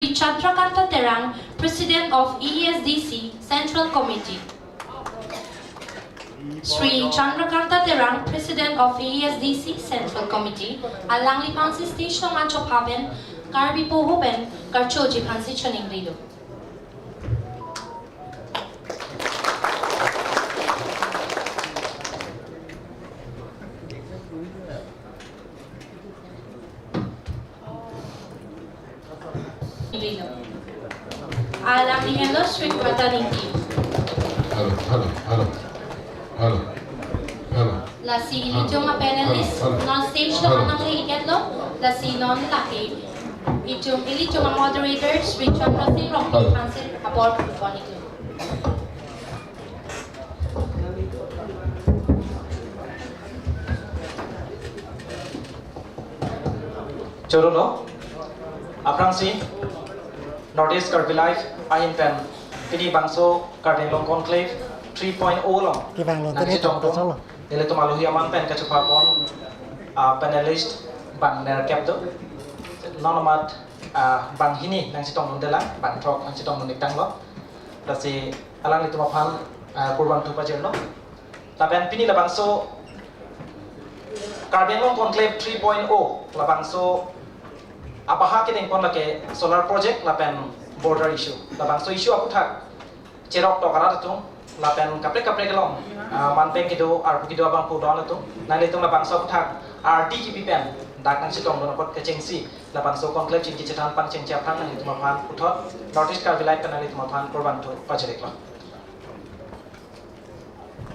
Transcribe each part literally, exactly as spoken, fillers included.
Chandrakanta Terang, President of A S D C Central Committee. Shri Chandrakanta Terang, President of A S D C Central Committee, alangliphansi stage along anchot pen Karbi poho pen karchoji aphansi choningrilo. Alangli henlo Shri Vardhan Ingti. Hello, hello, hello, hello, hello. Lasi ilitum a-panelist non stage along nangle-iketlo. Lasi non lake itum, ilitum a-moderator Shri Chandra Singh Rongpi aphansi apor pon-iklo. Choro lo, aphrangsi North East Karbi Live ahin pen pini bangso Karbi Anglong Conclave three point oh along nangchetongdun ilitum alohi aman pen kachepapon, ah, panelist bang nerkep do. Non amat, ah, banghini nangchetongdunde lang, bangthrok nangchetongdun-ik tanglo. Lasi alanglitum aphan, ah, kurvangthu pajirlo. Lapen pini labangso Karbi Anglong Conclave three point oh labangso abaha kedengpon lake solar project lapen border issue. Labangso issue aputhak cherok tok arat atum lapen kaprek kaprek along, ah, manpeng kedo, arpu kedo abang pu don atum. Nanglitum labangso aputhak ardi kipi pen dak nangchetongdun apot kechengsi labangso conclave chingki chethan pangchengche aphan nanglitum aphan puthot North East Karbi Live pen nanglitum aphan kurvangthu pajir-iklo.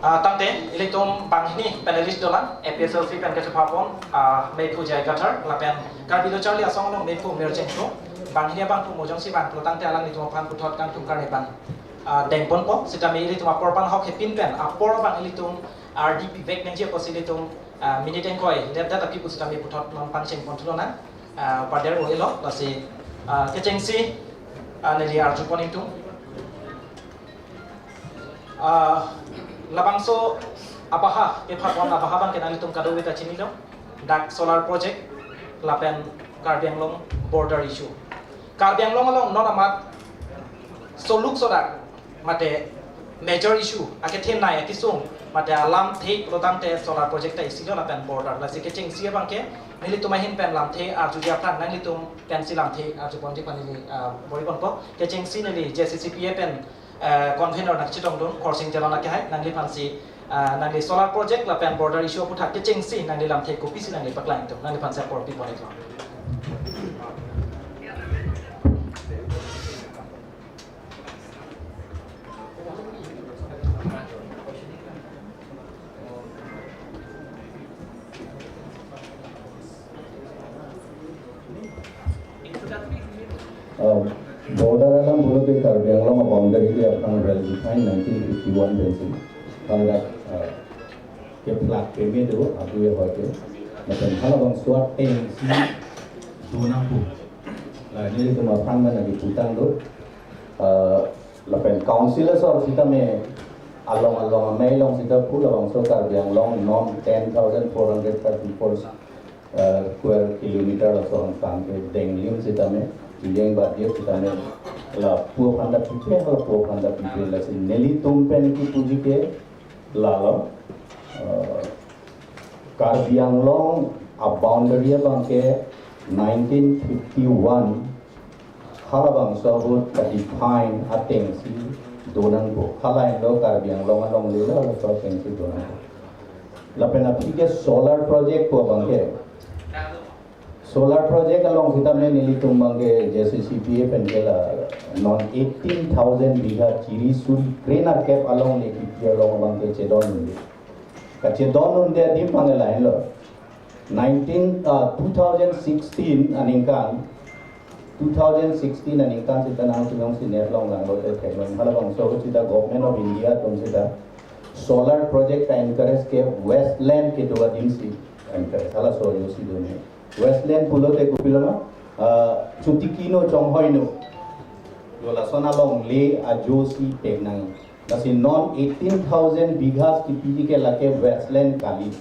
Ah, tangte ilitum banghini panelist dolang, A P H L C pen kachepapon, ah, Meiphu J I Kathar lapen Karbi Lo Charli Asong along Meiphu Mir Chengkro. Banghini abang pu mo jongsi vanglo tangte alanglitum aphan puthot kangthum karne abang, ah, dengponpo, sitame ilitum apor panhok hepin pen apor abang ilitum ardi pivek nangji apotsi ilitum, ah, minute ingkoi let dat api pusitame puthot non pangchengponthulonang, ah, pader-o-iklo. Lasi, ah, kechengsi, ah, neli arjupon-ikdun. Ah, labangso abaha, kepapon abaha abang ke nanglitum kadokave ta chinilo, dak solar project lapen Karbi Anglong border issue. Karbi Anglong along non amat soluk sodak mate major issue, akethenei akesung mate alamthe pulo tangte solar project ta isilo lapen border. Lasi kechengsi abang ke nelitum ahin pen lamthe arjuji aphrang nanglitum pensi lamthe arjuponji aphan neli, ah, bor-iponpo. Kechengsi neli J C C P A pen, eh, convener nangchetongdun Khorsing Teron akehai, nangliphansi, ah, nangli solar project lapen border issue aputhak kechengsi nangli lamthe kopisi nangli paklangdun, nangliphansi apor pipon-iklo. Uh, border alam pulote Karbi Anglong boundary ke aphrang well defined nineteen fifty-one pensi. Kalau dak, uh, ke plak peme do, adu ya hote. Lapen halabangso atengsi donangpo. La nelitum aphan mana diputang do. Uh, lapen council asor sitame along along amei along sita pu labangso Karbi Anglong non ten thousand four hundred thirty-four, uh, square kilometer laso angtan ke denglim sitame, iliang badia sitame, lapu aphan ta pipe, lapu aphan ta pipe, lasi nelitum pen kipuji ke lalo, uh, Karbi Anglong a-boundary abang ke nineteen fifty-one halabangso ahut ka-define atengsi donangpo. Hala henlo Karbi Anglong alongle lo, laso atengsi donangpo. Lapen aphi ke solar project pu abang ke, solar project along sitame nelitum abang ke J C C P A pen ke la non eighteen thousand bigha chiri suri kre-nerkep along le kipi along abang ke chedondunde. Kachedondunde adim abang ke lahenlo. Nineteen, ah, two thousand sixteen aningkan, two thousand sixteen aningkan sita nangtum jongsi net along langlote theklong, halabangso sita Government of India atum sita solar project ta encourage ke Westland kedo adimsi encourage, halaso ajosi done. Westland pulote kopilo ma, ah, chotiki no chonghoi no. Yo lason alongle ajosi pek nang. Lasi non eighteen thousand bighas kipiji ke lake Westland kali.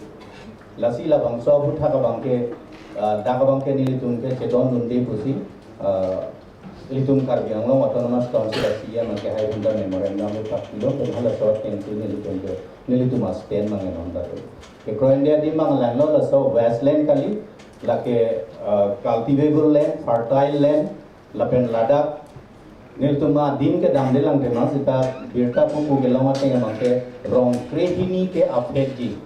Lasi labangso aputhak abang ke, ah, dak abang ke nelitum ke chedondunde pusi, ah, Ilitum Karbi Anglong Autonomous Council a-C E M ke hai hunda memorandum le pakilo, pen hala short council nelitum ke, nelitum a-stand mang non ta. Ke kroin dia di mang lang lo laso wasteland kali, lake, uh, cultivable land, fertile land, lapen ladak nelitum adim kedamde lang tema sita birta pupu kelong ateng abang ke rong krehini ke aphek ji.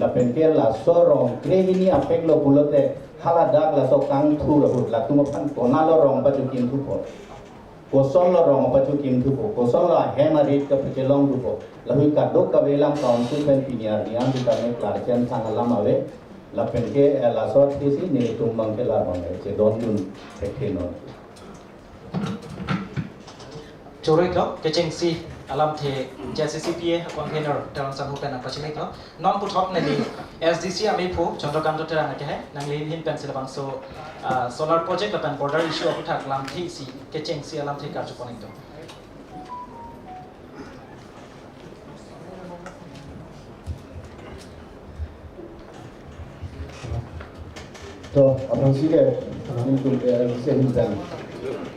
Lapen ke laso rong krehini aphek lo pulote haladak laso kangthur ahut latum aphan konatlo rong pachokim thupo. Kosonlo rong pachokim thupo. Kosonlo ahem arit kapachelong thupo. Lahui kadokave alam council pen pini arni an sitame klarchen thang alam ave. Lapen ke, eh, laso athesi nelitum abang ke la abang ke chedondun thekthe non. Choro-iklo, kechengsi alamthe J C C P A a-convener Terang Sangho pen nangpachini-iklo. Non puthot neli S D C amephu Chandrakanta Terang akehai, nangli ahin pensi labangso, ah, solar project lapen border issue aputhak lamthe isi kechengsi alamthe karju pon-iklo. To, aphrangsi ke, nelitum, eh, S D C ahin pen,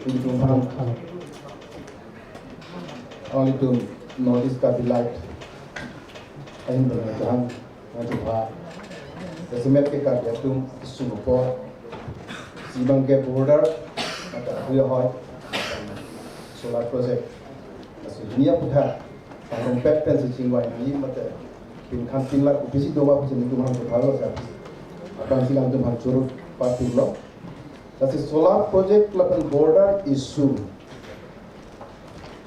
nelitum aphan, nelitum North East Karbi Light ahin pen nangkehang, nangkepha. Jasemet ke Karbi atum isung apor, isi abang ke border, mate hui ahoi, solar project. Lasi hini aputhak, pangrumpet pensi chingvai nangji mate, pinkhan pinlak kopisi doma pusi nelitum aphan puthalo sa. Aphrangsi nangtum aphan choro pathurlo. Lasi solar project lapen border issue.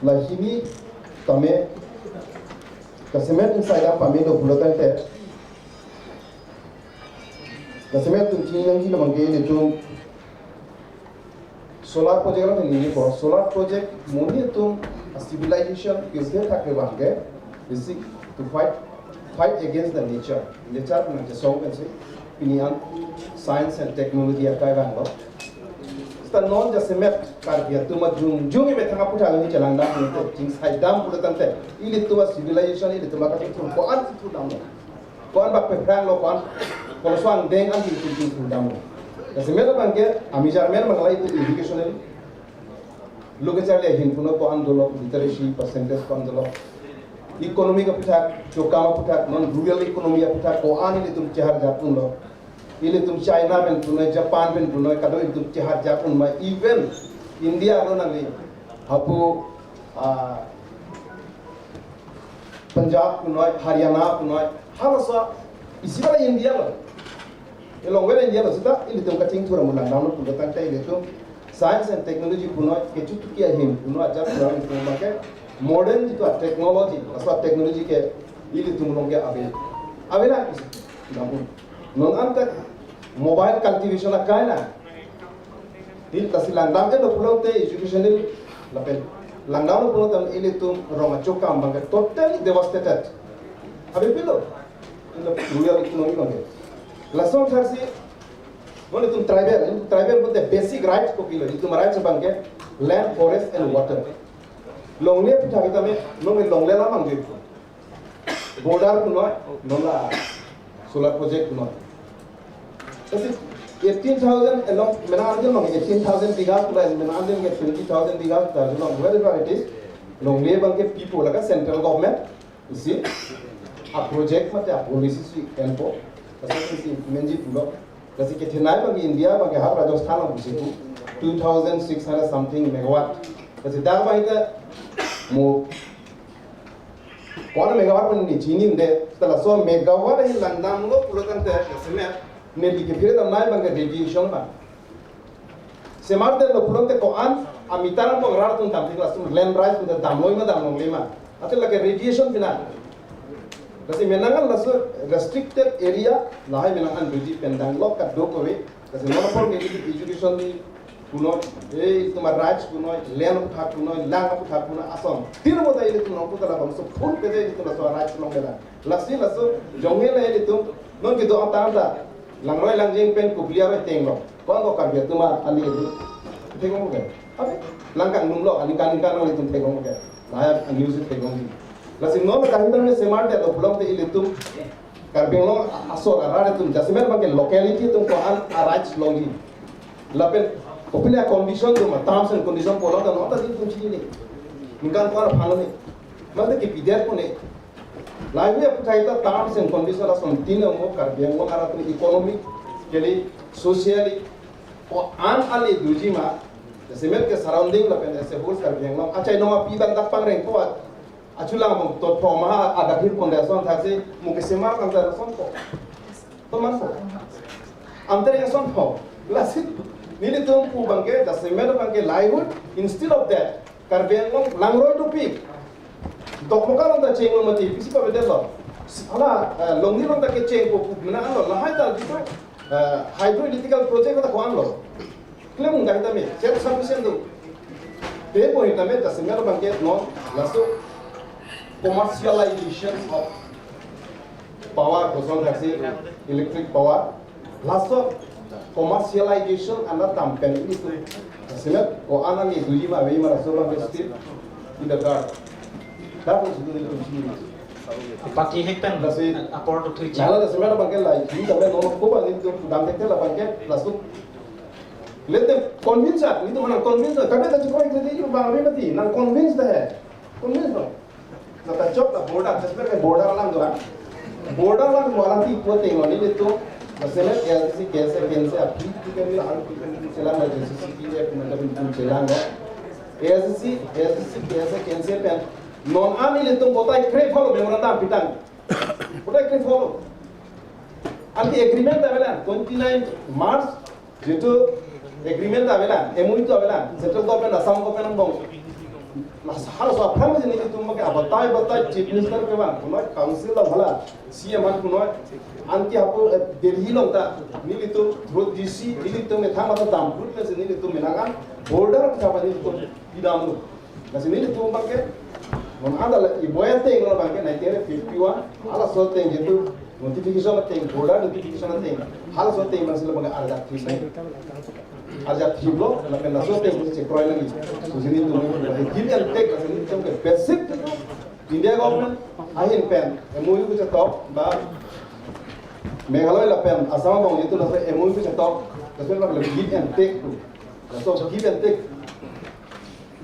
La hini tame jasemet inside a pame do pulo tangte. Jasemet atum chiningri nangji abang ke nelitum solar project lo neli po, solar project monit atum a-civilization ke se thak ke abang ke, basic to fight, fight against the nature. Nature nangchesong pensi pini an science and technology akai vanglo. Seta non jasemet Karbi atum ajung jung imethang aputhak neli chelangdam neli chingsai dam pulo tangte, ilitum a-civilization, ilitum akachingthur ko-an chingthur damlo. Ko-an bak pephranglo, ko-an koloso angdeng an chingthur chingthur damlo. Jasemet abang ke amizarmen abang la itum educational, lo kacharli ahin puno ko-an dolo, literacy percentage ko-an dolo. Economic aputhak, chokam aputhak, non rural economy aputhak ko-an ilitum cheharjap unlo. Ilitum China pen punoi, Japan pen punoi, kado ilitum cheharjap un ma, even India lo nangli, hapu, ah, Punjab punoi, Haryana punoi, halaso isi abang India lo. Elong vela India lo seta, ilitum kachingthur amu langdamlo pulo tangte ilitum science and technology punoi, kechutuki ahin punoi, ajat punoi, ilitum abang ke modern jitu a-technology, laso a-technology ke ilitum along ke ave. Ave na, namun non anta mobile cultivation akai na. Di lasi langdam-etlo pulote education di lapen langdamlo pulote ilitum rong achokam abang ke totally devastated. Ave pilo. Ilitum rural economy abang ke. Lason thaksi, non itum tribal, itum tribal pulote basic rights kopilo, itum rights abang ke land, forest and water. Longle aputhak tame, non longle alam abang ke. Border punoi, non la solar project punoi. Lasi eighteen thousand along, menang anjing along eighteen thousand bigha pu la, menang anjing ke twenty thousand bigha pu la along, wherever it is, longle abang ke people, laga central government isi a-project mate a-policy si enpo, lasi si implement ji pulo. Lasi kethenei abang ke India abang ke ha Rajasthan along pusi pu, two thousand six hundred something megawatt. Lasi dak abang ke mo ko-an megawatt pu neli chinine, seta laso megawatt ahin langdamlo pulo tangte jasemet neli kephere damnei abang ke radiation abang. Semartelo pulote ko-an a-meter abang rat atum damthek, laso land rights atum damloi ma damlongle ma. Ante lake radiation pina. Lasi menang an laso restricted area lahai menang an bridge pen danglo kadokave. Lasi non apor ke education di punoi, eh, itum a-rights punoi, land aputhak punoi, lang aputhak punoi, ason. Tiro mo ta ilitum nangpu ta labangso phun pede ilitum laso a-rights longlelang. Lasi laso jonghe la ilitum non kedo atang ta langroi langjeng pen kubli aroi tenglo. Ko-an ko Karbi atum a-ani ilitum theklong ke. Abe, lang kangnumlo, ani kan kan ilitum theklong ke. Lahai a-news theklongji. Lasi non kahindang ne semartelo pulote ilitum Karbi Anglong asor arat atum jasemet abang ke locality atum ko-an a-rights longji. Lapen Kopine condition do ma, terms and condition pulo ta non ta nelitum chinine. Ningkan ko-an aphan lo ne. Mate kepidet ko ne. Lahai aputhak ta terms and condition lason tin mo Karbi Anglong arat ni economically, socially, ko-an ale doji ma, jasemet ke surrounding lapen as a whole Karbi Anglong achai nong api abang dak pangreng ko-an. Achulang abang tot pho ma ha, ada phir pon da son thaksi, mo kesemar kang ta son pho. To man pho. Ante yang son pho. Lasi nelitum pu abang ke, jasemet abang ke livelihood, instead of that, Karbi Anglong langroi dopik. Dokmoka along ta cheng lo mati, pisi pavedetlo. Hala, eh, Longni along ta kecheng po pu mena lo, lahai ta jitu, eh, hydroelectrical project ta ko-an lo. Klem undai tame, self sufficient do. Te po hitame, jasemet abang ke non, laso commercialization of power, koson thaksi electric power. Laso commercialization anda tampen ini tu. Jasemet ko-an ani doji ma ave ma laso abang ke still in the dark. Dark itu itu sini. Pati hek pen Lasi apor tu thui Lala jasemet abang ke lai, ini tampen non ko abang ini tu dam tek la abang ke laso. Let them convince us. Ini tu mana convince us. Kami tadi kau itu di abang ave mati. Nang convince dah hai. Convince no. Nata chok la border, jasemet ke border lang doang. Border lang mo lang ti po teng lo nelitum. Jasemet A S D C, K S A, K N C A, aphi ti kami la aphi ti kami chelang lo, J C C P F, mata pun chelang lo. A S D C, A S D C, K S A, K N C A pen. Non an nelitum botai kre follow memorandum pitang. Botai kre follow. Anti agreement ta avelang, twenty nine March, jitu agreement ta avelang, M O U ta avelang, central government, Assam government angbong. Mas halaso aphrang si nelitum ke abatai batai chief minister ke bang, punoi council lo hala, C M an punoi, anke hapu, eh, Delhi along ta, nelitum, road D C, nelitum methang mata dam, road mesi nelitum menangan, border ke apa nelitum, pidam lo. Lasi nelitum abang ke, non ada la, iboya teng lo abang ke, nineteen fifty-one, halaso teng jitu, notification ateng, border notification ateng, halaso teng abang si lo abang ke arjak thip nai. Arjak thip lo, lapen laso teng pusi chekroi nangji. So sini tu, give and take, lasi nelitum ke basic tu, India government ahin pen, M O U kechetok, ba Meghalaya lapen Assam angbong jitu laso M O U kechetok, laso abang ke give and take tu. Laso give and take.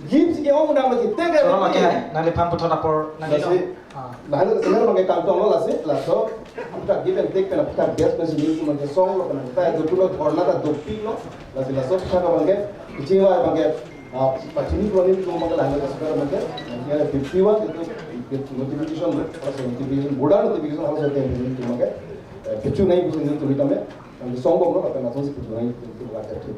Give si ke-ong dam lagi, take Choro lagi everything. Hai, nangliphan puthot apor, nangli Lasi, dong. Ah. Lahan itu sebenarnya pakai kantong lo lasi, laso, kita give and take, pen kita gas pen sini cuma ke song lo, pen kita itu tuh lo, corona ta doping lo, lasi laso kita ke abang ke, kecil lah abang ke, ah, pachini dua ini cuma ke lahan itu sebenarnya abang ke, nanti ada fifty-one itu, itu notification lo, pas notification, border notification harus ada yang ini cuma ke, eh, pecu naik bisa ini tuh hitam ya, nanti song bom lo, apa langsung si pecu naik itu bukan itu.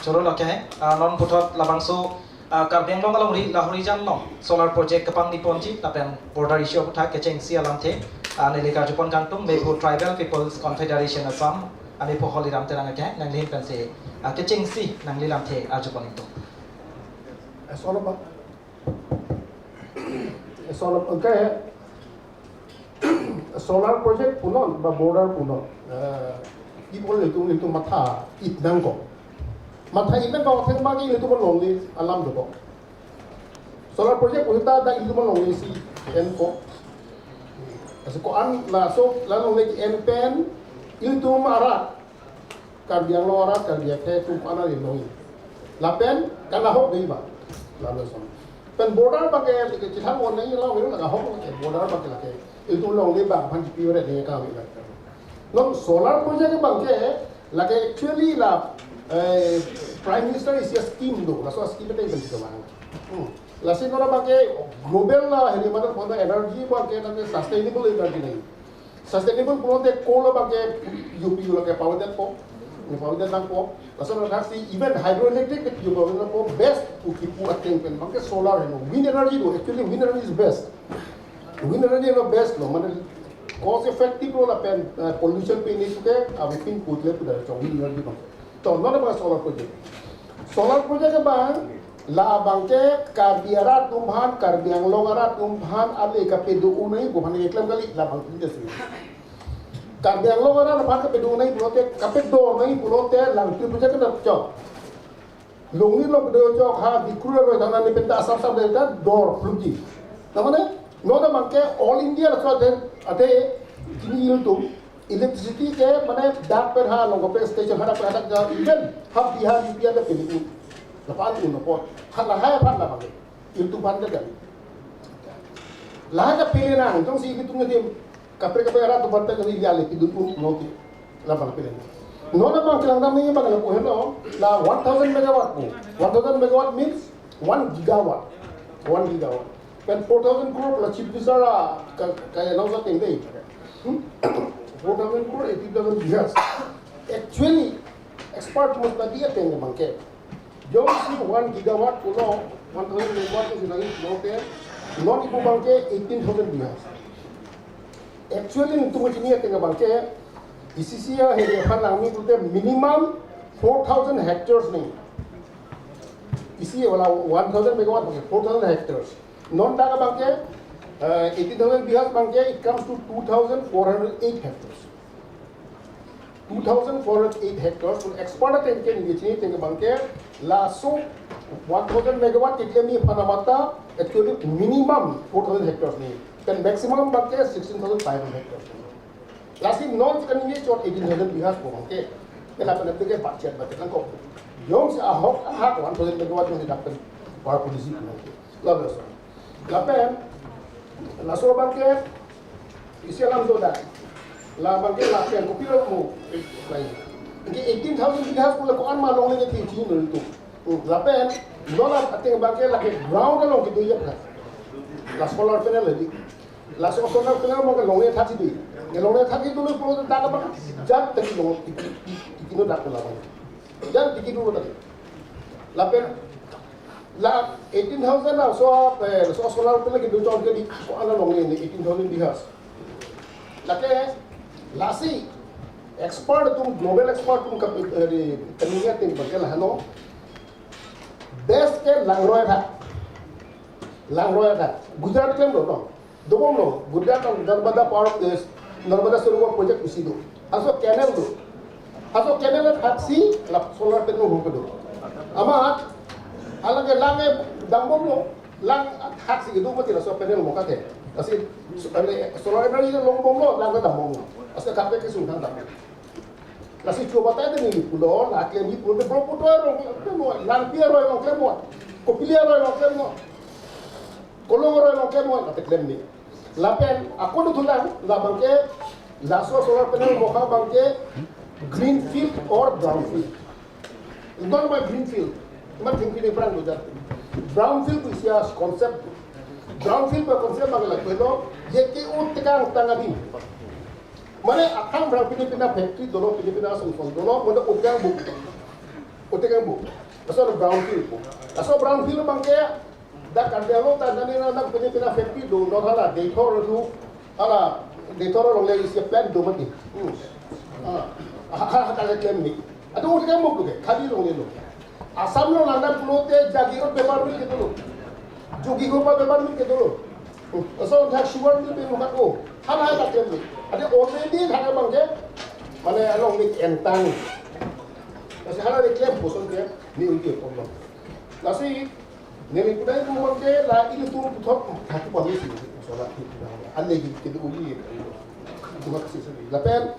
Choro lo ke, ah, non puthot labangso, ah, Karbi Anglong alongri Lahorijan along solar project kepangni ponji lapen border issue aputhak kechengsi alamthe, ah, neli karjupon kangtung, mepu Tribal People's Confederation Assam, amepu Holiram Terang ke, nangli ahin pensi, ah, kechengsi nangli lamthe arjupon ingtung. Eh, solar ba? Eh, solar, okay. Solar project punon, ba border punon. Eh, ipo nelitum, nelitum matha it nangkok. Matha it nangkok, theng bagi nelitum longle alam dokok. Solar project pu ta dak nelitum longle si enkok. Laso ko-an laso la longle en pen nelitum arat. Karbi Anglong arat, Karbi akhei atum ko-an ari longle. Lapen, kan ahok dei ba. Lalu son. Pen border abang ke, ke chithang on nai long, long ahok ke, border abang ke lake. Itu longle abang, aphan kipi ore ne ka wi lake. Non solar project abang ke, lake actually la, eh, Prime Minister isi scheme do, laso scheme te iban kita bang. Hmm. Lasi non abang ke, global la, heri mana pon energy abang ke, nanti sustainable energy nai. Sustainable pulote coal abang ke U P U lake power plant po, ni power plant nangpo. Laso nangthaksi even hydroelectric ke U P U power plant po, best pu kipu ateng pen abang ke solar heno. Wind energy do, actually wind energy is best. Wind energy lo best lo, mane cost effective lo lapen, eh, pollution pe ne suke, abi pin put le pu da cho wind energy abang. To, non abang solar project. Solar project abang, la abang ke Karbi arat atum aphan, Karbi Anglong arat atum aphan, ale kapedo unai, pu aphan keklem kali, la abang ke sini. Karbi Anglong arat aphan kapedo unai pulote, kapedo unai pulote, lang tri project ke chok. Longni lo pedo chok ha, Dikru lo tangna ni penta asap sap deta, dor, plugi. Namane, non abang ke All India laso ate, ate, kini ilitum, Electricity ke mane dak pen ha Longkapek station ha dak pen ha dak ke even ha Bihar U P ada pili un. Lapan un apot. Ha lahai aphan labang ke. Itu aphan ke kan. Lahai ke pili nang, jongsi itum ngedim. Kaprek kaprek arat aphan ke kan iya le pidun un no ke. Labang pili nang. Non abang kelang dam ni bang lapu heno. La one thousand megawatt pu. One thousand megawatt means one gigawatt. One gigawatt. Pen four thousand crore la Chief Minister a ka, ka announce ateng dei. Hmm? Four thousand crore, eighty thousand bihas. Actually, expert mo study ateng abang ke. Jongsi one gigawatt pulo, one thousand megawatt pulo si lagi pulo ke, non ipu abang ke eighteen thousand bihas. Actually, nelitum chini ateng abang ke, E C C a heri aphan langmi pulote minimum four thousand hectares ni. E C wala one thousand megawatt abang ke, four thousand hectares. Non dak abang ke, uh, eighteen thousand bihas abang ke, it comes to two thousand four hundred eight hectares. Two thousand four hundred eight hectares, so expert ateng ke neli chini ateng abang ke, laso one thousand megawatt ke kami panamata, actually minimum four thousand hectares ni. Pen maximum abang ke sixteen thousand five hundred hectares. Lasi non kan ini chot eighteen thousand bihas pu abang ke. Pen apa nanti ke budget, budget nangkok. Jongsi ahok ahak one thousand megawatt jongsi dak pen power policy pu abang ke. Lalu so. Lapen, laso abang ke, isi alam do dak. La abang ke lapen kopilo mo. Lain. Ke eighteen thousand bihas pulo ko-an ma longle ke ti ti nelitum. Hmm, lapen, non la ateng abang ke lake ground along kedo ya pra. La solar panel lagi. Laso solar panel mo ke longle thak si di. Ke longle thak si dulu pulo dak abang jat tadi longle tiki, tiki, tiki no dak labang. Jat tiki dulu tadi. Lapen, la eighteen thousand laso, eh, laso solar panel kedo chot ke di ko-an along ni eighteen thousand bihas. Lake, lasi expert atum, global expert atum kap, eh, di, kami ateng abang ke la hano. Best ke Langroi tha. Langroi tha. Gujarat klem do, no? Dobom lo, Gujarat along Narmada Power, eh, Narmada Sarovar Project pusi do. Laso canal do. Laso canal thaksi la solar panel ho kedo. Amat, alang ke lang e dambom lo, lang thaksi kedo mati laso panel mo kate. Lasi, so-, ane, solar energy longbom lo, lang ke dambom lo. Lasi kaprek ke sungthang dambom. Lasi chuba ta de ni pulo, la klem ni pulo, Brahmaputra arong klem mo, Langpi arong klem mo, Kopili arong klem mo, Kolong arong klem mo, la klem ni. Lapen, ako do thulang, labang ke, laso solar panel mo abang ke, greenfield or brownfield. Not my greenfield, ma thingpi ni prang do jat. Brownfield pu isi a concept. Brownfield pu concept abang ke la, pelo, ye ke ut tekang tang adi. Mane athang abang pini pina factory dolo, pini pina song song dolo, mane utang bu. Utang bu. Laso brownfield bu. Laso brownfield abang ke, dak Karbi Anglong ta nani na dak pini pina factory do, no hala, Deithor do, hala, Deithor along le isi plant do mati. Hmm. Ah, ha, ha, ha, ha, klem ni. Ado utang bu ke, khadi along ni lo. Assam along nangdam pulote Jagiroad paper mill kedo lo. Jogikhopa paper mill kedo lo. Laso thak sugar mill pen mukat o. Hana hai tak klem ni. Ade already thak abang ke. Mane along ni entang. Lasi hana ni klem puson ke ni unti pon lo. Lasi neli pudai pu abang ke la ilitum puthot thak pu abang si. Solar ki pudai. Ane ki kedo uli. Tumak si si. Lapen.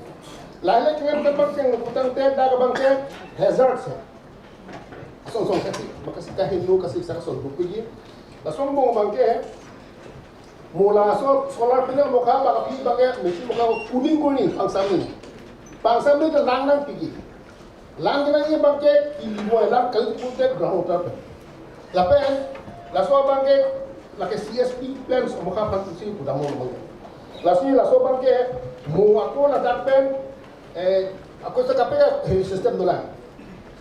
Lahai le klem ke abang ke putangte dak abang ke hazard si. Song song kasi, makasi kaheno kasi saka son buku ji. Laso angbong abang ke, mo laso solar panel mo ka baka pi abang ke, mesi mo ka kuning kuning pangsam ni. Pangsam ni ke lang nangpiji. Lang ke nangji abang ke, kili mo lang kali pute ground water pen. Lapen, laso abang ke, lake C S P plants mo ka phan si pudam mo abang ke. Lasi laso abang ke, mo ako ladak pen, eh, ako sa kape ya, eh, system dolang.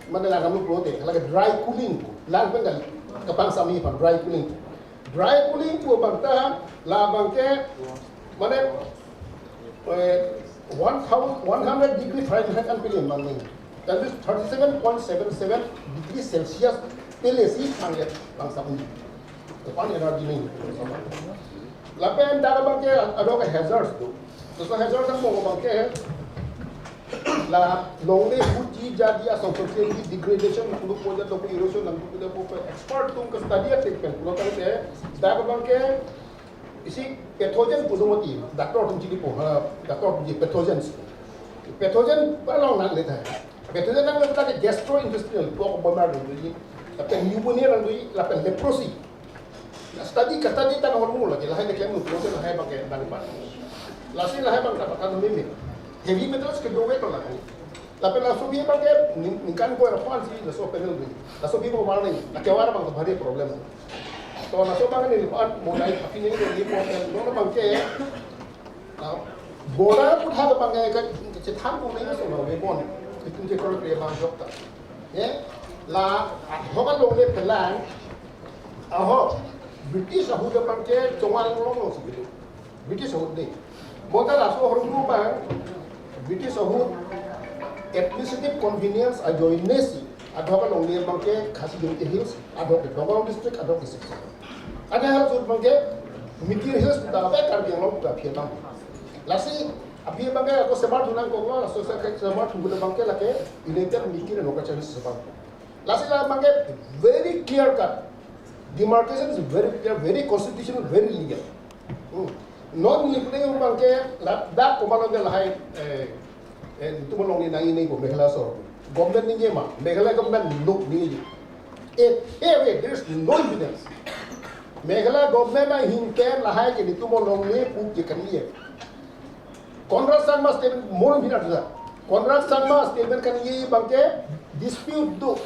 Mane lang kami pulote, lake dry cooling, lang pen kali, kapangsam ni aphan dry cooling. Dry cooling pu abang ta, labang ke, mane, eh, one thousand, one hundred degree Fahrenheit an pili mane. That is thirty-seven point seven seven degree Celsius pili si pangya, pangsam ni. Kapan energy ni. Lapen dak abang ke ado ke hazards do. Laso hazard angbong abang ke la longle huji jadi asong song si degradation pulo po jat lo erosion nang pulo po expert atum ke study ateng pen pulotangte dak abang ke isi pathogen pulo mati, doctor atum chini po, ha, doctor atum ji pathogens. Pathogen along nangle tahai. Pathogen nangle tahai gastrointestinal, pok bomar dun dui. Lapen pneumonia dun dui, lapen leprosy. Na study ka study ta hormone lagi, lahai de klem nu, lahai abang ke dang ba. Lasi lahai abang ta patan mimi. Heavy metals kedo ve to lagi. Lapen laso abang ke ning-, ningkan ko era pan si laso panel dui. Laso abang war ni. Na kewar abang to bhari problem. To laso abang ni pan mulai api ni ni problem. No abang ke Now, border aputhak abang ke kachethang pu nai so na we bon. Itum chekroi kre abang jok ta. Ye, la ahok alongle pelang. Ahok British ahut abang ke chongal long long si gitu. British ahut dei. Bonta laso ahormu abang British ahut administrative convenience ajoine si adhok alongle abang ke Khasi Jaintia Hills, adhok ke Nagaon district, adhok ke Sixth Schedule. Ada hal sut abang ke Mikir Hills puta ave, Karbi Anglong puta aphi abang. Lasi aphi abang ke ako sebar thunang koklo, laso se ke sebar thun abang ke lake United Mikir and Wokwe Chakma Hills sebar. Lasi la abang ke very clear cut. Demarcation is very clear, very constitutional, very legal. Hmm. Non ni pune abang ke la dak komat along ke lahai, eh, eh, itum along ni nangji nangji ko Meghalaya sor. Government ningje ma, Meghalaya government nuk ningje. Eh, eh, wait, there is no evidence. Meghalaya government ahing pen lahai ke itum along ni pu ke kan ye. Conrad Sangma statement mon bina dula. Conrad Sangma statement kan ye abang ke dispute do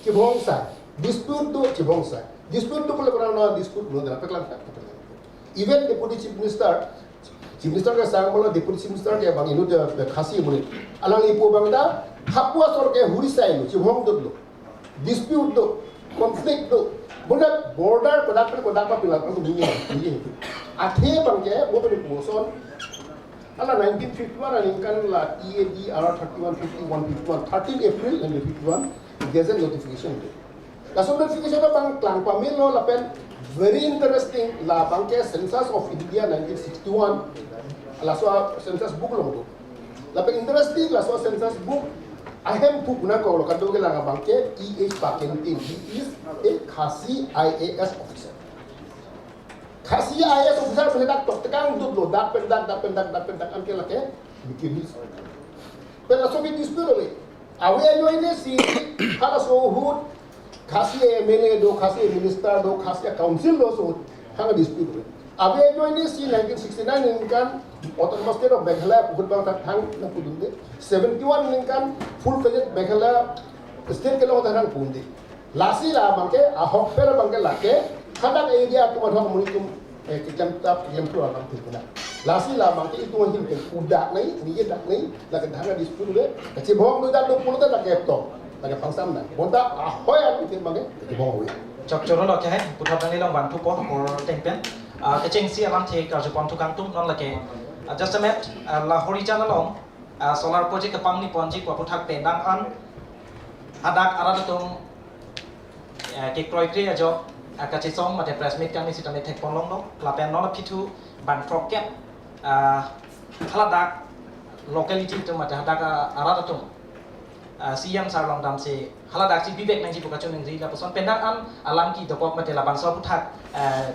chibong sa. Dispute do chibong sa. Dispute do pula kurang na dispute lo dela peklang tak peklang. Even Deputy Chief Minister, Chief Minister ke sang mala Deputy Chief Minister ke abang inut de Khasi muni. Alangli pu abang ta hapu asor ke huri sai lo, chibong dot lo. Dispute do, conflict do. Bonta border kodak pen kodak pa pilar ang tu ningje, ningje. Athe abang ke, mo pen puson. Hala nineteen fifty-one aningkan la T A D R thirty-one fifty-one fifty-one, thirteen April nineteen fifty-one, gazette notification do. Laso notification abang klang pamelo lapen very interesting, la abang ke Census of India nineteen sixty-one, laso census book along do. Lapen interesting, laso census book ahemphu puna ko lo kado ke lang abang ke E H Pakengting, he is a Khasi I A S officer. Khasi I A S officer pen dak tok tekang dut lo, dak pen dak, dak pen dak, dak pen dak, anke lake Mikir Hills. Pen laso ke dispute ave. Ave ajoine si halaso ahut Khasi M L A do, Khasi minister do, Khasi council do, so hang dispute ave. Ave ajoine si nineteen sixty-nine aningkan Autonomous State of Meghalaya pu ahut abang ta thang nangpudunde. Seventy-one aningkan full-fledged Meghalaya state kelong ta nangpudunde. Lasi la abang ke ahok pen abang ke lake hadak area atum adhok muni atum, eh, keklem tap keklem pro abang pun puna. Lasi la abang ke itum ahin ke udak nai, ni ye dak nai, lake dhana dispute le, kachibong do dak do pulote lake to, lake pangsam na. Bonta ahoi atum ke abang ke kachibong hui. Chok choro lo ke hai, puthot nangli long van thupo, apor ateng pen. Ah, kechengsi alamthe karjupon thukang tum non lake. Ah, just a minute, ah, la Horijan along, ah, solar project kepangni ponji pu aputhak pen dang an hadak arat atum, eh, kekroikre ajok, ah, kachesong mate press meet kangni sitame thekpon longlo, lapen non aphi thu bang throk kep, ah, haladak locality atum mate hadak, ah, arat atum, ah, C M sir along damsi haladak si bibek nangji pu kachiningri lapuson pen dang an alam kedokok mate labangso aputhak, eh,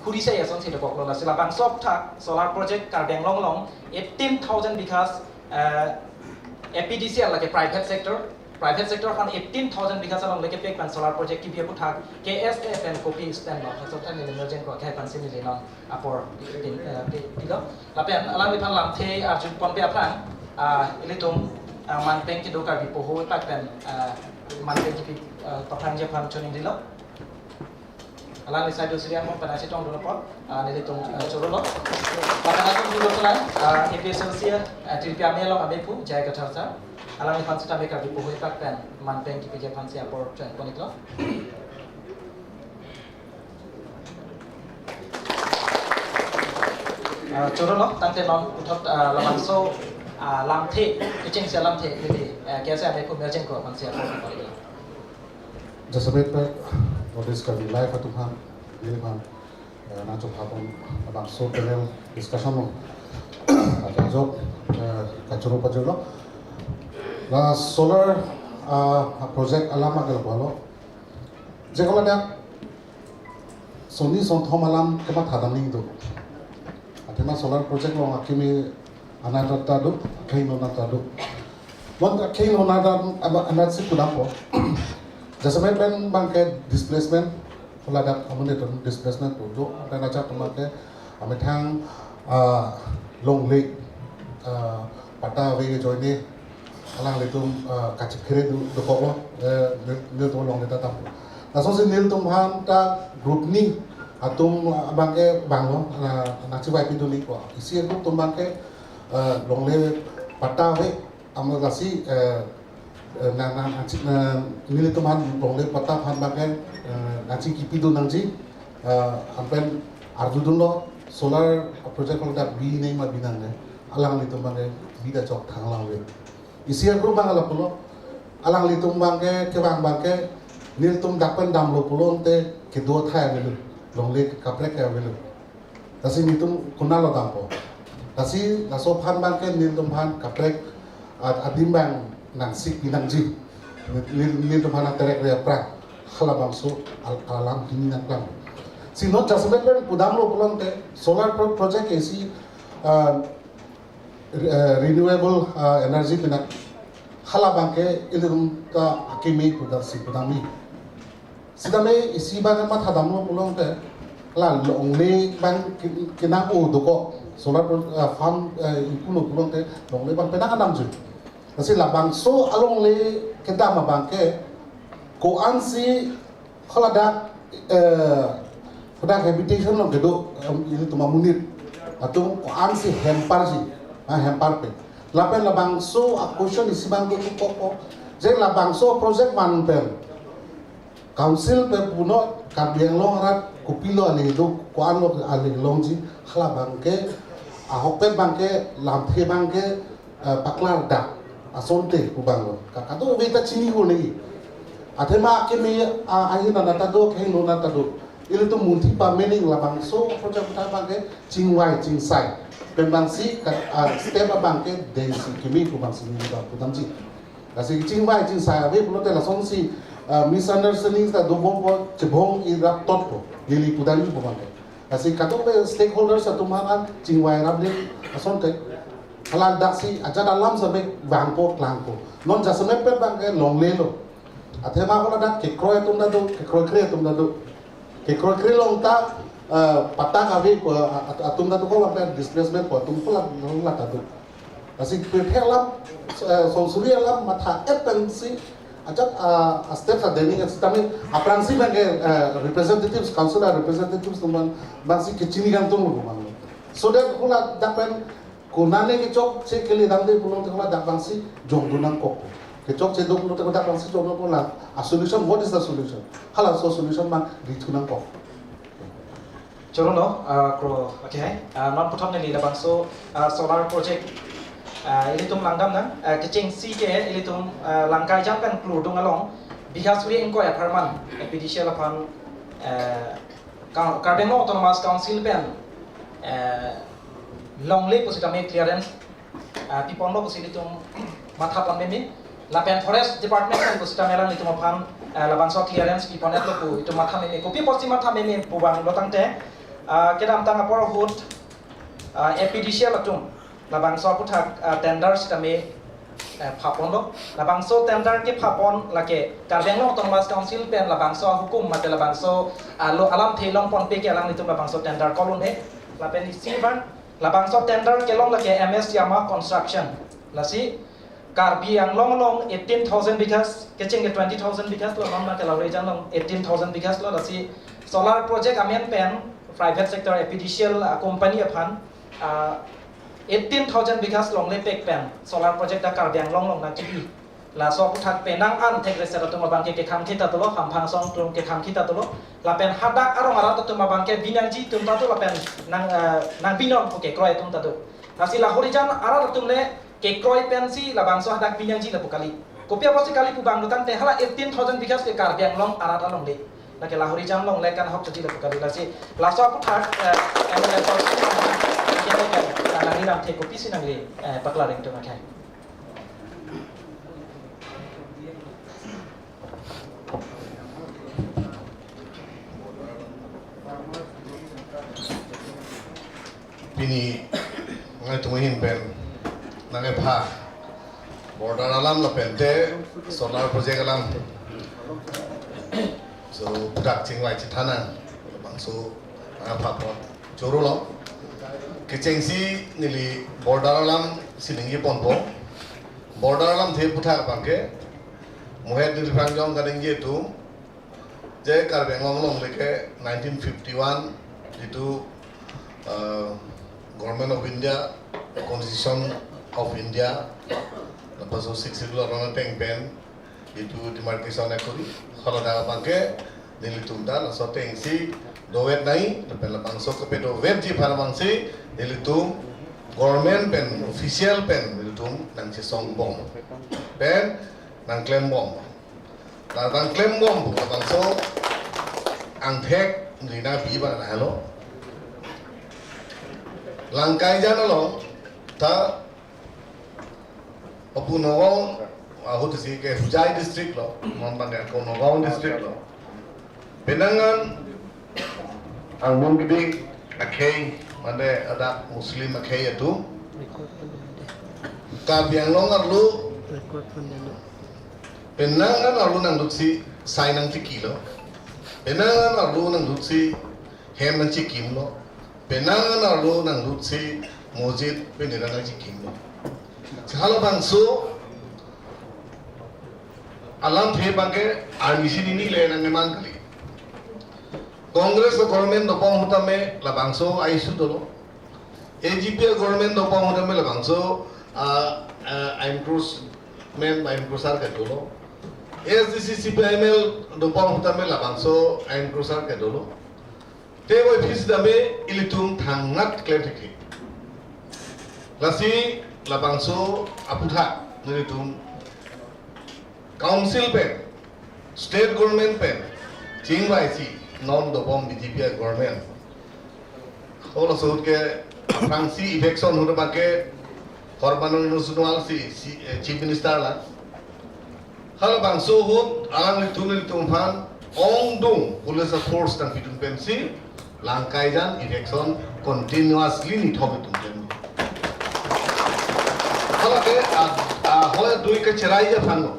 khuri sai asonsi dokoklo, lasi labangso aputhak solar project Karbi Anglong along eighteen thousand bighas, eh, A P D C L lake private sector, private sector aphan eighteen thousand bighas along lake pek pen solar project kebi aputhak K S A pen kopi stand lo, laso than neli merjeng ko akhai aphansi neli non apor pin, eh, pi-, pilo. Lapen alangliphan lamthe arjuponpe aphrang, ah, ilitum, ah, manpeng kedo Karbi poho tak pen, ah, manpeng kepi, ah, paphrangji aphan choningrilo. Alangli saido siri among pen asi tong dolo pon, ah, nelitum, ah, choro lo. Lapen atum dolo tonang, ah, A P H L C, ah, T D P amei along ameiphu, J I Kathar sir. Alangliphan sitame Karbi poho tak pen manpeng kepiji aphansi apor choningrilo. Ah, choro lo, tangte non puthot, ah, labangso, ah, lamthe, kechengsi alamthe, neli, ah, K S A ameiphu merjeng ko aphansi apor choningrilo. Jasemet pe, North East Karbi Live atum aphan, neliphan, eh, nangchok hapon labangso panel discussion lo. Ajo, eh, kachoro pajor lo. La solar, ah, project alam agel balo. Jekala dak soni sonthom alam kematha dam ning do. Athema solar project along akimi Anat ta do, akhei non ta do. Mon akhei non ta aba anat si pudampo. Jasemet pen abangke displacement, haladak amonit atum displacement pu do, pen ajat abangke amethang, ah, longle, ah, patta ave ajoine, alanglitum, ah, kachiphere do, dokoklo, eh, nil-, nelitum longle ta tam. Lasonsi nelitum aphan ta group ni atum, ah, abangke vanglo, ah, nangchivai pidun ikpo. Isi group atum abangke, eh, longle patta ave, amo lasi, eh, eh, na, na, na, na, nelitum aphan longle patta aphan abangke, eh, nangchingki pidun nangji, eh, anpen arjudunlo solar project haladak binei ma binangne, alanglitum abangke bida chok thang lang ave. Isi group abang lapulo, alanglitum abangke kevang abangke nelitum dak pen damlo pulote kedo athai avelo, longle kaprek ke avelo. Lasi nelitum konatlo dampo. Lasi laso aphan abangke nelitum aphan kaprek ad-, adim abang nangsik pinangji. Nel-, nelitum aphan aterek re aphrang halabangso al-, alam hini nangplang. Si non jasemet pen pudamlo pulote solar pro-, project isi, ah, re-, eh, renewable, ah, energy pinak hala abangke ilitum ta akeme pudak si pudamji. Sitame isi abang mathadamlo pulote la longle abang ki-, kinang o dokok solar pro-, ah, farm, eh, ipulo pulote longle abang penang anamju. Lasi labangso alongle kedam abangke ko-ansi haladak, eh, haladak habitation along kedo, em, ilitum amonit atum ko-ansi hemparji, ah, hemparpe. Lapen labangso a-question isi abang dokokpo, je labangso project man pen council pen punon Karbi Anglong arat kopilo ale do, ko-anlo ale longji, hala abangke ahokpet abangke lamthe abangke, eh, paklardak asonte pu abanglo. Ka-, kadokave ta chini hone. Athema akeme, ah, ahin anat ta do, akhei non ta do. Ilitum munthi pamening labangso project ta abangke chingvai chingsai pen abangsi ka, ah, step abangke dengsi keme pu abangsi neli abang pudamji. Lasi chingvai chingsai ave pulote lasonsi, ah, misunderstanding ta dobompo, chebong irap totpo, neli pudamji pu abangke. Lasi kadokave stakeholders atum aphan chingvai rapding asonte haladaksi ajat alam sitame vangpo klangpo. Non jasemet pen abangke longlelo. Athema haladak kekroi atum ta do, kekroikre atum ta do. Kekroikre along ta, eh, patta ave pu, eh, at-, atum ta do, ko lapen displacement pu atum ko la, la ta do. Lasi pirthe alam, eh, sonsuri alam matha-et pensi ajat, ah, a-step ta deni, sitame aphrangsi abangke, eh, representatives, council a-representatives atum abang, abangsi kechini kangtung lo abang. So that haladak pen konane kechokche kele damde pulote haladak abangsi jongdun nangkok. Kechokche do pulote haladak abangsi jongdun nangkok la. A-solution, what is the solution? Halaso solution abang rithu nangkok. Choro no, ah, kro, okay, ah, non puthot neli labangso, ah, solar project, ah, ilitum langdamnang, ah, kechengsi ke ilitum, ah, Langkaijang pen Klurdung along bigha suri ingkoi apharman, A P D C L aphan, eh, Ka-, Karbi Anglong Autonomous Council pen, eh, longle pusitame clearance, ah, piponlo pusi ilitum mathapon meme. Lapen Forest Department pen pusitame alanglitum aphan, eh, labangso clearance pipon-etlo pu itum matha meme. Kopi apotsi matha meme pu abang lo tangte, ah, kedamtang apor ahut, ah, A P D C L atum labangso aputhak, ah, tender sitame, eh, phaponlo. Labangso tender kephapon lake Karbi Anglong Autonomous Council pen labangso ahukum mate labangso, ah, lo alamthe longponpe ke alanglitum labangso tender call un-e. Lapen isi abang labangso tender kelong lake M S Yama Construction. Lasi Karbi Anglong along eighteen thousand bighas, kecheng ke twenty thousand bighas lo, non lake Lahorijan along eighteen thousand bighas lo, lasi solar project amen pen private sector A P D C L, ah, company aphan, ah, eighteen thousand bighas longle pek pen solar project ta Karbi Anglong along nangkebi. Laso aputhak penang an thek reset atum abangke kekhang kita dolo, hamphang asong atum kekhang kita dolo. Lapen hadak arong arat atum abangke binangji atum ta do lapen nang, eh, nangbinon pu kekroi atum ta do. Lasi Lahorijan arat atum le kekroi pensi labangso hadak binangji lapu kali. Kopi apotsi kali pu abang lo tangte hala eighteen thousand bighas ke Karbi Anglong arat alongle. Lake Lahorijan along le kan hok chaji lapu kali, lasi laso aputhak, eh, M L A sir, eh, nangli lamthe kopisi nangli, eh, paklar ingtung akhai. Pini nangtum ahin pen Nangkepha border alam lapente solar project alam. So, puthak chingvai chethan nang, bangso nangkepha apot choro lo. Kechengsi neli border alam si ningje ponpo. Border alamthe puthak abangke, mohet nirphang jong kaningje atum, je Karbi Anglong along leke nineteen fifty-one, jitu, uh, Government of India, Constitution of India, lapuson Sixth Schedule arong ateng pen, jitu demarcation akori, haladak abangke, nelitum ta laso atengsi dovet nai, lapen labangso kepadovetji aphan abangsi, nelitum government pen, official pen, nelitum nangchesongbom. Pen, nangklembom. La nangklembom pu labangso angthek neli nangpi abang lahelo. Langkaijan along ta apu Nagaon ahut si ke Hojai district lo, non abangke ako Nagaon district lo. Penang an angbong kiding akhei, mane adak Muslim akhei atum Karbi Anglong arlo, penang an arlo nangdutsi sai nangchikilo. Penang an arlo nangdutsi hem nangchikimlo. Penang an arlo nangdutsi mosjid penera nangchikimlo. Halabangso alamthe abangke arnisi nini le nangkeman kali. Congress government dobom ahut tame labangso a-issue dolo. A G P government dobom ahut tame labangso, ah, ah, encroachment ba encroacher kedolo. A S D C C P I M L dobom ahut tame labangso encroacher kedolo. Te voi phis dame ilitum thangnat klem thekthe. Lasi labangso aputhak nelitum council pen, state government pen, chingvaisi non dobom B J P government. Halaso ahut ke aphrangsi eviction ahut abangke Sarbananda Sonowal si, si, eh, Chief Minister lang. Halabangso ahut alanglitum nelitum aphan ongdung police force nangpidun pensi Langkaijan eviction continuously nithom itum klem. Halake a, a, hala dui kacherai aphan lo.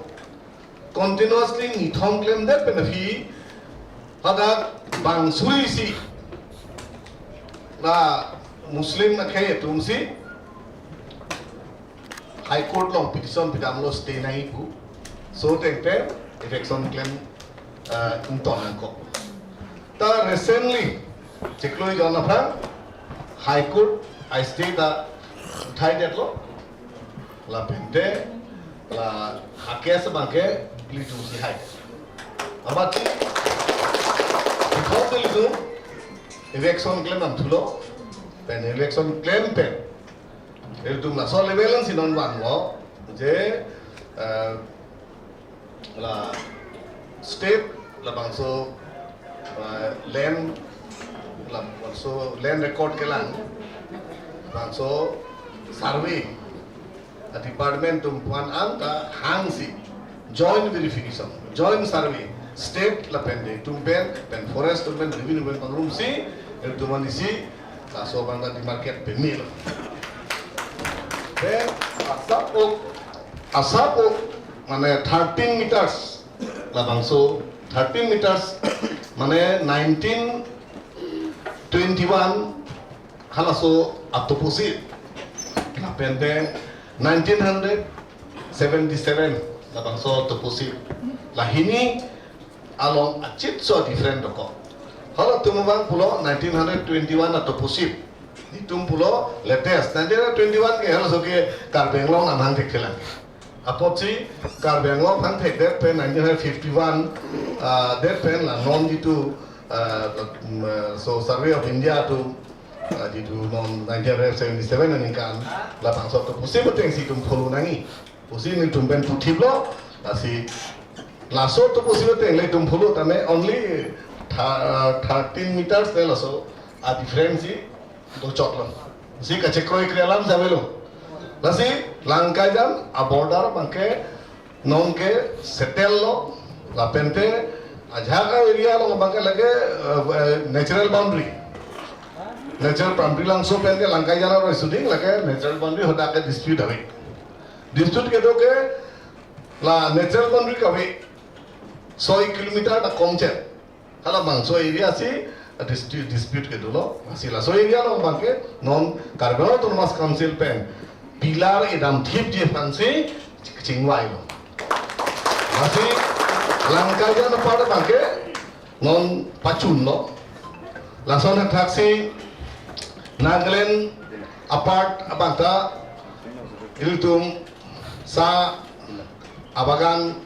Continuously nithom klemdet pen aphi hadak bang suri si la Muslim akhei atum si High Court along petition pidamlo, stay nangji pu. So tengte eviction klem, eh, ington nangkok. Ta recently, chiklo jon aphrang, High Court a-stay ta uthaidetlo. Lapente, la ha case abangke ilitum si hai. Amatsi, because ilitum eviction klem nangthulo, pen eviction klem pen ilitum laso level ansi non vanlo, je, eh, la state labangso, eh, land, labangso land record kelang, labangso survey a-department atum aphan anta hangsi joint verification, joint survey, state lapen nelitum pen, pen forest atum pen, revenue pen pangrumsi, ilitum anisi, laso abang ta demarcate pemelo. Then, asap-ok, asap-ok, mane thirteen meters, labangso thirteen meters, mane nineteen twenty-one, halaso atoposi, lapente nineteen hundred seventy-seven, labangso atoposi. Lahini along achitso different dokok. Halatum abang pulo nineteen hundred twenty-one atoposi. Itum pulo latest. Nineteen hundred twenty-one ke halaso ke Karbi Anglong amahang thekthelang. Apotsi Karbi Anglong hang thekdet pen nineteen hundred fifty-one, ah, det pen la non jitu, ah, mm, so Survey of India atum, ah, jitu non nineteen hundred seventy-seven aningkan labangso atoposi atengsi itum follow nangji pusi nelitum pen puthiplo, lasi laso atoposi ateng le itum follow tame only tha-, thirteen meters le laso a-difference si dochotlo. Si kachekroi kre alam si avelo. Lasi Langkaijan a-border abangke nonke settle lo, lapente ajahak a-area along abangke lake, eh, eh, natural boundary. Natural boundary, Langso penke Langkaijan aroi suding lake natural boundary, hadak ke dispute ave. Dispute kedo ke la natural boundary kave soi kilometer ta komchet. Halabangso area si, ah, dispute, dispute kedolo. Lasi laso area along abangke non Karbi Anglong Autonomous Council pen pillar idam thipji aphansi chingvailo. Lasi Langkarjan apart abangke non pachunlo. Lason athaksi Nagaland apart abangta ilitum sa abagan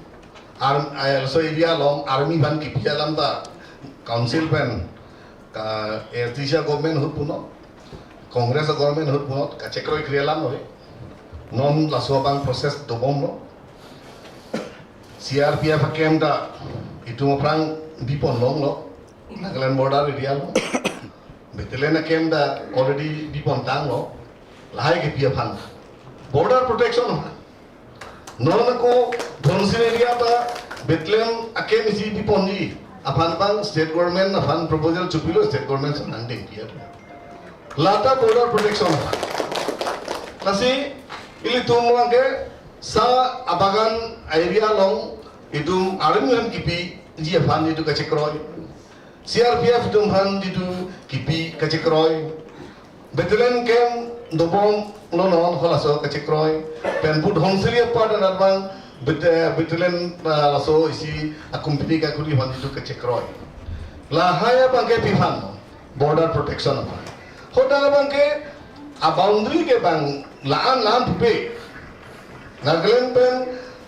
arm, eh, laso area along army aphan kipi alam ta council pen ka A S D C government ahut punon, Congress government ahut punon, kachekroi kri alam lo. Non laso abang process dobomlo. C R P F a-camp ta itum aphrang bipon longlo, Nagaland border area along. Battalion a-camp ta already bipon tanglo. Lahai kipi aphan, border protection aphan. Non ako Dhonsiri area ta battalion a-camp isi biponji aphan abang state government aphan proposal chopilo, state government si nangdengpi. Lata border protection aphan. Lasi ilitum abangke sa abagan area along itum army aphan kipiji aphan itum kachekroi. C R P F atum aphan itum kipi kachekroi. Battalion camp dobomlo non, halaso kachekroi. Pen pu Dhonsiri apart anat abang bat-, eh, battalion, ah, laso isi a-company kakuri aphan itum kachekroi. Lahai abangke pi aphan, border protection aphan. Hadak abangke a-boundary ke bang la-an la-an pupe. Nagaland pen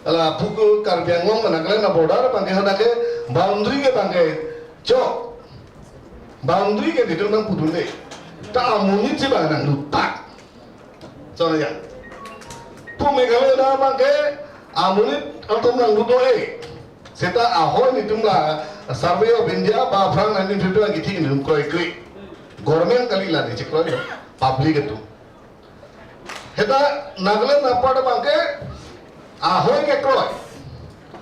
la puku Karbi Anglong Nagaland a-border abangke hadak ke boundary ke abangke chok. Boundary ke itum nangpudunde. Ta amonit si bang nanglutpak. So ya. Pu Meghalaya ta abangke amonit atum nangluto-e. Seta ahoi itum la Survey of India ba aphrang nineteen fifty-one kithi itum kroikre. Government kali la ne chekroi, public atum. Seta Nagaland apart abangke ahoi kekroi.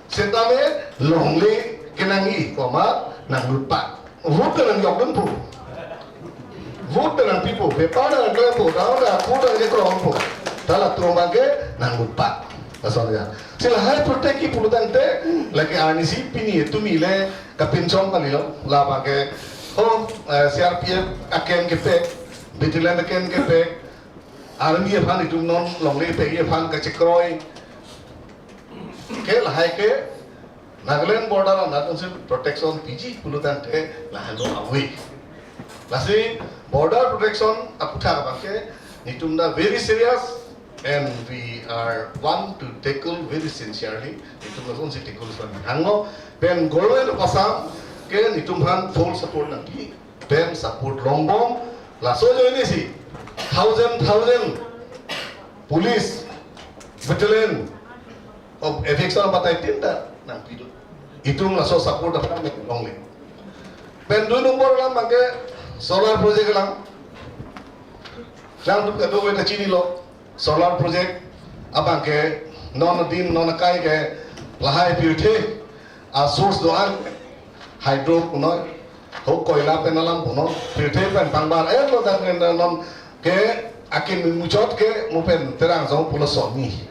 Setame longle kenangji, komat nanglutpak. Vote ta nangjokdunpo. Vote ta nangpipo. Paper ta nangklempo. Down ta, vote ta nangkekroi po. Ta latum abangke nanglutpak. Lason ya. Si lahai protect-ji pulo tangte, lake arnisi pini tumi le kapinchong kalilo. Labangke, ho, eh, C R P F a-camp kepek, battalion a-camp kepek, army aphan itum non longle pekji aphan kachekroi. Ke lahai ke Nagaland border anat unsi protection piji pulo tangte lahelo awi. Lasi border protection aputhak abangke itum ta very serious and we are want to tackle very sincerely. Itum lason si tackle son hangno pen government of Assam ke itum aphan full support nangpi. Pen support longbom, laso ajoine si thousand, thousand police, battalion of eviction batai tin ta nangpido. Itum laso support aphan longle. Pen dui nombor alam abangke solar project alam. Nangtum kadokave ta chinilo. Solar project abangke non adim non akai ke lahai pirthe a-source do-an, hydro punoi, ho koila pen alam punoi, pirthe pen pangbar erlo dak pen non ke akin muchot ke mo pen Terang Song pulo soni.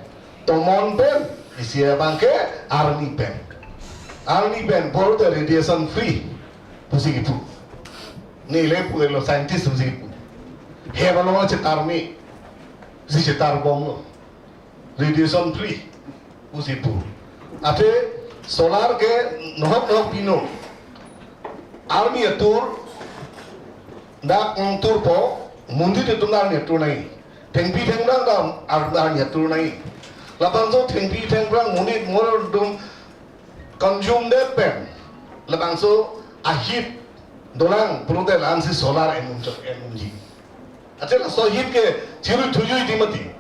Tomon pen isi abangke army pen. Army pen bor te radiation free pusi kipu. Neli pu lo scientist pusi kipu. He ba lo chetar mi. Si chetar bomlo. Radiation free pusi pu. Athe solar ke nohok nohok pino. Army atur dak ngtur po, monit atum army atur nai. Thengpi thengphrang dam ar-, army atur nai. Labangso thengpi thengphrang monit mor dum consume det pen. Labangso a-heat dolang pulote la-ansi solar en-un chok en-unji. Athe laso heat ke chiru thuju di mati.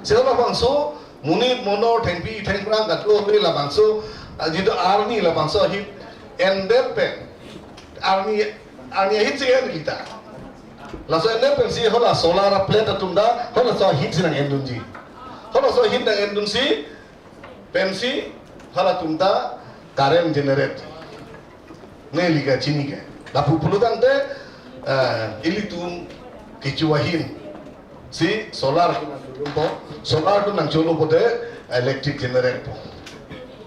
Si labangso monit monor thengpi thengphrang katlo pe labangso, ah, jitu army labangso heat endet pen. Army, army heat si en kita. Laso endet pen si hala solar plate atum ta, halaso heat si nang-endunji. Halaso heat nang-endunsi, pensi halatum ta current generate. Neli kachini ke. Lapu pulo tangte, eh, ilitum kecho ahin. Si solar atum nangcholopo, solar atum nangcholo pote electric generate po.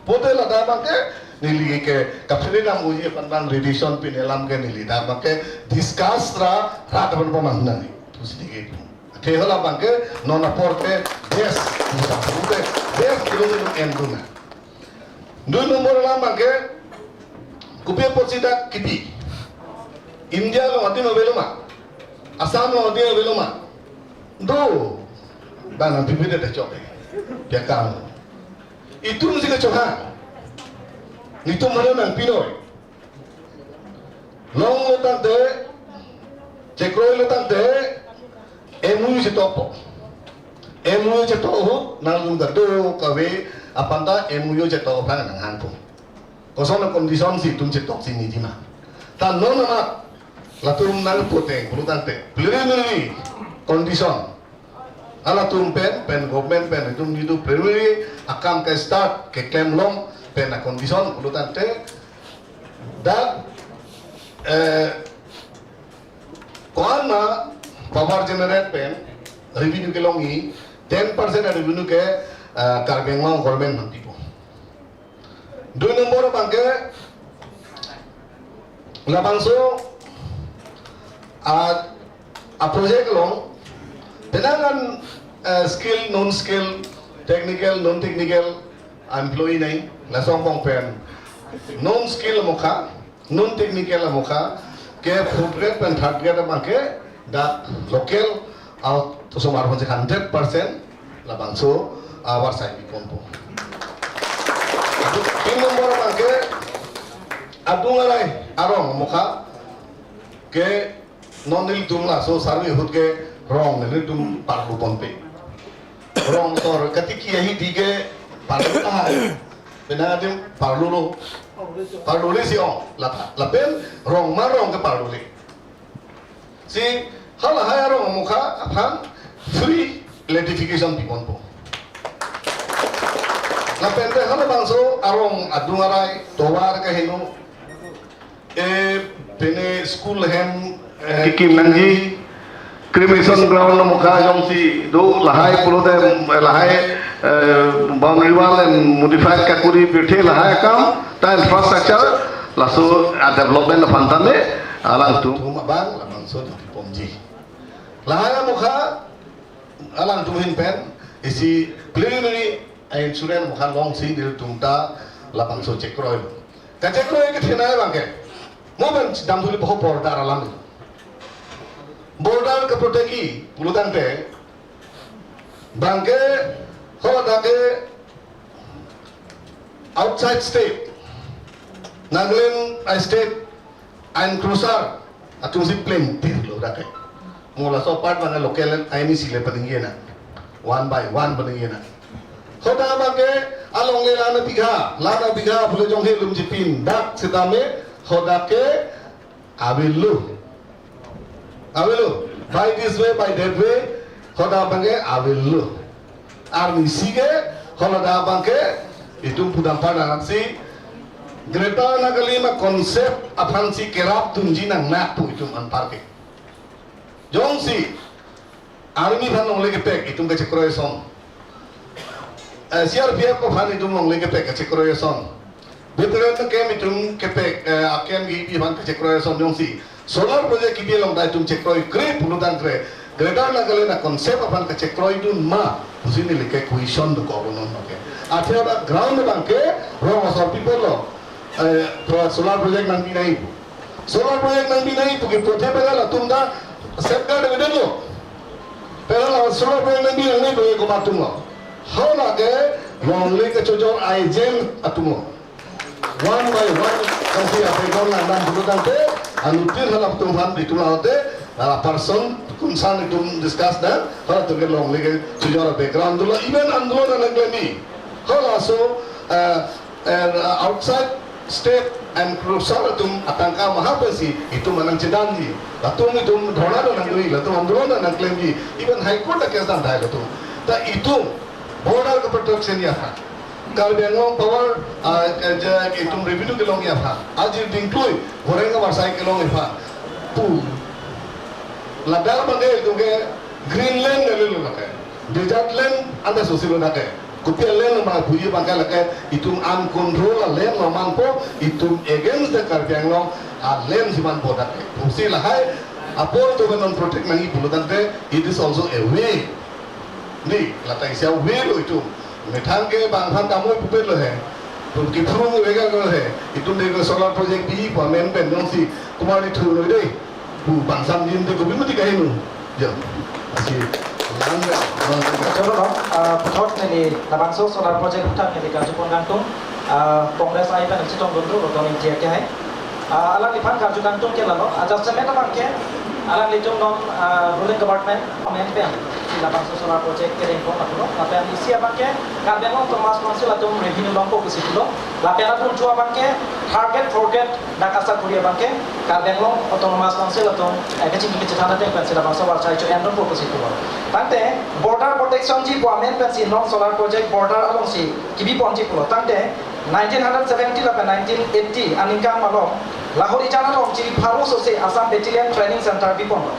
Pote ladak abangke neli ke kaphere nam uji aphan abang radiation pine alam ke neli dak abangke discuss ra rat aphan pamang nang. Pusi ke. Athe hala abangke non apor ke best, pote best kilo kilo enduna. Dui nombor alam abangke, kopi apotsi dak kipi? India along adim avelo ma? Assam along adim avelo ma? Do. Bang nangpipe det chok. Piakam. Itum si kechok ha. Netum mana nangpinoi. Longlo tangte, chekroilo tangte, M O U chetokpo. M O U chetok ahut, nanglum kadokave aphan ta M O U chetok aphan nanghangpo. Koson a-condition si itum chetoksi niji ma? Ta non amat latum nangputeng pulo tangte preliminary condition. Halatum pen, pen government pen itum netum preliminary akam ke-start keklem long pen a-condition pulo tangte dak, eh, ko-an ma power generate pen revenue kelongji, ten percent revenue ke, eh, Karbi Anglong government nangpipo. Dui nombor abangke labangso a, a-project along penang an, eh, skill, non skill, technical, non technical employee nai, laso angbong pen non skill amokha, non technical amokha ke fourth grade pen third grade abangke dak local out osomar honsi hundred percent labangso avarsai piponpo. Tin nombor abangke adung arai arong amokha ke non nelitum laso survey ahut ke rong nelitum parlu ponpe. Rong tor katiki ahi di ke parlu ta. Penang adim parlu lo. Parlu le si ong. Lata. Lapen rong ma rong ke parlu le. Si halahai arong amokha aphan free electrification piponpo. Lapen te halabangso arong adung arai tovar kaheno, eh, pine school hem, eh, kikim nangji, cremation ground amokha jongsi do lahai pulote, eh, lahai, eh, boundary wall and modified kakuri pirthe lahai akam ta infrastructure laso a-development aphan tame alangtum. Tum abang labangso dipomji. Lahai amokha alangtum ahin pen isi preliminary insurance amokha longsi nelitum ta labangso chekroi. Kachekroi kethenei abangke. Mo pen damthuli boho border alam. Border ke protect-ji pulo tangte abangke ho dak ke outside state, Nagaland a-state a-encroacher atum si plenty lo dak ke. Mo laso part abang local aini si le paningje na. One by one paningje na. Hadak abangke along le lana bigha, lana bigha pule jonghe lum chipin dak setame hadak ke avelo. Avelo. By this way, by that way, hadak abangke avelo. Arnisi ke, haladak abangke, itum pudam pada si, Greater Nagalim a-concept aphan si kerap dunji nangnak pu itum anparke. Jongsi, Army aphan longle kepek, itum kachekroi ason. Eh, C R P F aphan itum longle kepek, kachekroi ason. Veteran camp itum kepek, eh, a-camp kipi aphan kachekroi ason jongsi. Solar project kipi along ta itum chekroi kre pulo tangte. Greater Nagaland a-concept aphan kachekroi dun ma pusi neli ke question dokok non ke. Athe dak ground abangke rong asor people lo. Eh, pro-, solar project nangpi nai pu. Solar project nangpi nai pu ke prothe pen latum ta safeguard avedetlo. Pen la solar project nangpi nai pu ke komat atum lo. Halake longle kachojor agent atum lo. One by one, kasi ape kon lang dan dulu tangte, anuttin halatum aphan bitu laute, hala person concern itum discuss dan, halatum ke longle kachojor background dolo, even andolon nangklemji. Halaso, eh, eh, outside state encroacher atum atangka maha pensi itum nangchedanji. Latum itum dhorna nangdunji, latum andolon nangklemji. Even High Court ta case dam thai latum. Ta itum border ke protection ya ha. Karbi Anglong power, ah, ke je itum revenue kelongji aphan. Ajir dingklui, goreng avarsai kelongji aphan. Pu. Ladak abangke itum ke Greenland le lo lake, desert land anta sosi lo lake. Kopi a-land ma puji abangke lake itum uncontrolled a-land lo manpo, itum against the Karbi Anglong a-land si manpo lake. Pusi lahai apor to non protect nangji pulo tangte, it is also a way. Ni, lata isi a-way lo itum. Methang ke bang aphan kamu pupet lo he. Tum kiphung vega lo he. Itum de solar project bi pu amen pen jongsi kumar ni thu lo dei. Pu bang samjin te kopi mati kahinu. Jo. Asi. Lang lang. Choro no, ah, puthot neli labangso solar project puthot neli karjupon kangtung, ah, Congress ahai pen chetongdun ro, Roton India ke hai. Ah, alangliphan karju kangtung ke lalo, ah, jasemet abangke, alanglitum non, ah, ruling government, amen pen, si labangso solar project kerengpon lapulo, lapen isi abangke, Karbi Anglong Autonomous Council atum revenue longpo pusi pulo, lapen atum chu abangke, target forget dak asa kuri abangke, Karbi Anglong Autonomous Council atum, eh, kachingki kachethan ateng pen si labangso war chai chu endon po pusi pulo. Tangte, border protection ji pu amen pen si non solar project border alongsi, kebiponji pulo. Tangte, nineteen hundred seventy lapen nineteen eighty aningkan malom, Lahorijan along chiri pharo sose Assam Battalion Training Center biponlo.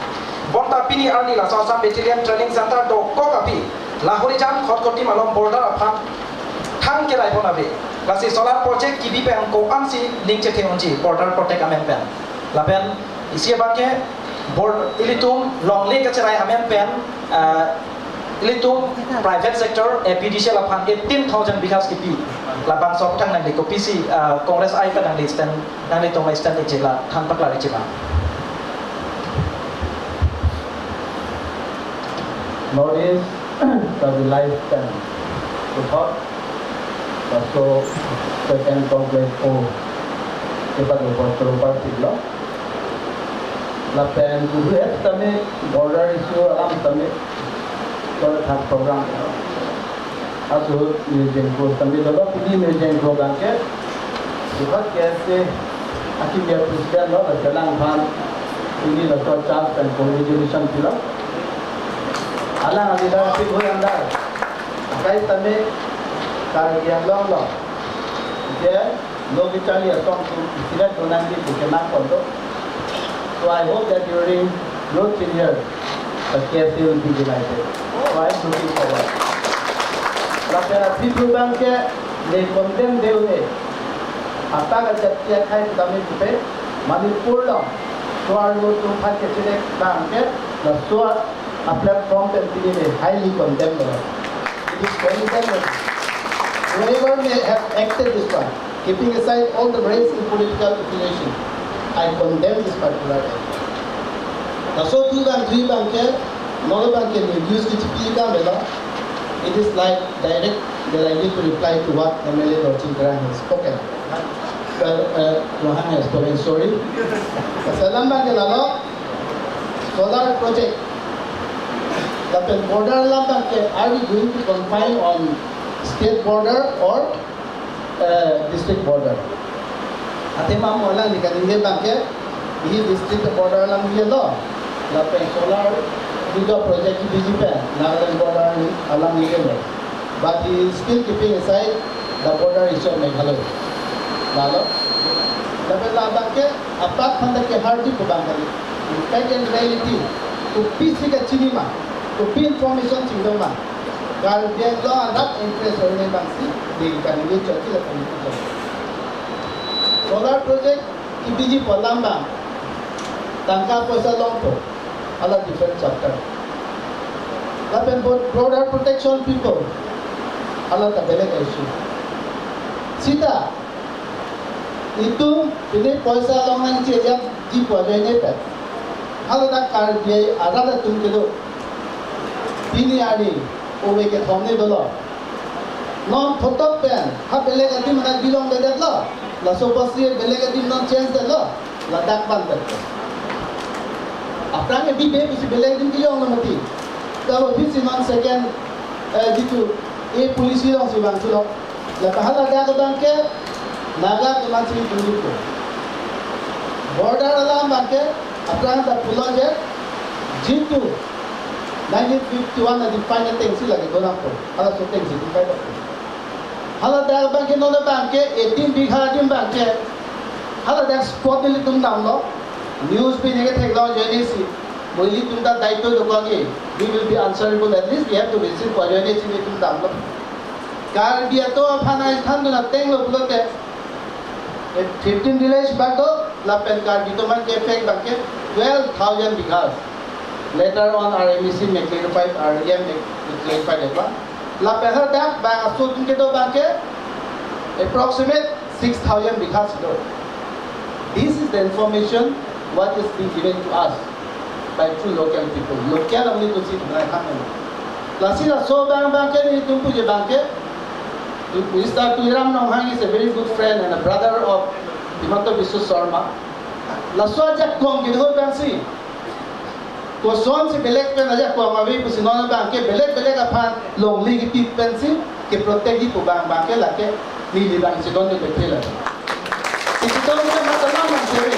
Bonta pini arni laso Assam Battalion Training Center dokok aphi, Lahorijan Khatkhati malom border aphan thang keraipon ave. Lasi solar project kebi pen ko-ansi ning chethe unji border protect amen pen. Lapen isi abangke bor-, ilitum longle kacherai amen pen, ah, ilitum private sector A P D C L aphan eighteen thousand bighas kipi. Labangso aphuthak nangli kopisi, ah, Congress ahai pen nangli stand, nanglitum stand iji la than paklar iji ma. North East Stabilized Stand. Puthot, laso second congress ko kepat upor terupar silo. Lapen kudu es kami border issue alam kami kalau thak program. Asu meeting ko kami dolo pini meeting ko bangke. Sukat kese aki biar president lo, selang pan ini lo charge dan congratulation pilo. Alang adi dah sih anda. Akai tame Karbi Anglong lo. Je, lo kecharli atong tu, isirat donang di tu kenang kondo. So I hope that during your tenure, the K S A will be delighted. So I'm looking forward. Lapen aphi thu bangke, le condemn de une. Atak ajat kia khai kami kupe, Manipur lo, so arlo tu phat kechirek bangke, laso a platform pen pini le highly condemnable. It is condemnable. Whoever may have acted this one, keeping aside all the race and political affiliation, I condemn this particular act. Laso tu bang, tu bangke, nolo bangke news kichipi kang belo. It is like direct that I need to reply to what M L A Dorjin Terang has spoken. Well, uh, Rohan has spoken, sorry. Salam bangke lalo, solar project. Lapen border alam bangke, are we going to confine on state border or, uh, district border? Athema mo alang ni kaningje bangke, di district border alam ye lo. Lapen solar juga project di B J P, Nagaland border alam ye lo. But he is still keeping aside the border issue of Meghalaya. Lalo. Lapen labangke, apat phanta ke hardi pu bang kali. In fact and reality, kopisi kachini ma, kopi information chingdong ma, Karbi Anglong arat interest hoine bangsi, di kami ni chokila kami ni chokila. Solar project, kebi ji pu alam bang, tangka poisa longpo, hala different chapter. Lapen bo-, border protection people, hala ta belek issue. Sita, itum pine poisa long nangji ajat ji pu ajoine pen. Hala ta Karbi arat atum kedo. Pini arni, ove kethom ni dolo. Non photok pen, ha belek adim anak bilong dedet lo. Laso bosi belek adim non change det lo. Ladak ban pen. Aphrang ke bibe pusi belek adim bilong lo mati. Kalau bisi non second, eh, jitu, eh, policy long si bang sulok. Lapen hala dak abangke Naga keman si tunjuk ko. Border alam abangke aphrang ta pulo je jitu nineteen fifty-one na define ateng si lagi donang ko. Hala so ateng si define ko. Hala dak abangke non abangke eighteen bigha adim abangke. Hala dak spot nelitum damlo. News pen neke theklong ajoine si. Mo ilitum ta daito dokok ke, we will be answerable. At least we have to receive pajone chini tum damlo. Karbi atum aphan ai than dun ateng lo pulote, eh, fifteen village bak do, lapen Karbi atum aphan ke-affect abang ke twelve thousand bighas. Later on, our M A C may clarify, our E M may clarify that one. Lapen hadak bang aso atum kedo abang ke approximate six thousand bighas do. This is the information what is being given to us by two local people. Local amonit atum si tumlai hang. Lasi laso abang abang ke nelitum puji abang ke, Mister Tuliram Ronghang is a very good friend and a brother of Himanta Biswa Sarma. Laso ajakong kedo abang si, kosonsi belek pen ajakong ave pusi non abang ke belek belek aphan longle kipi pensi ke-protect ji pu abang abang ke lake neli abang si don de bethela. Isi don de mata lam nang sere.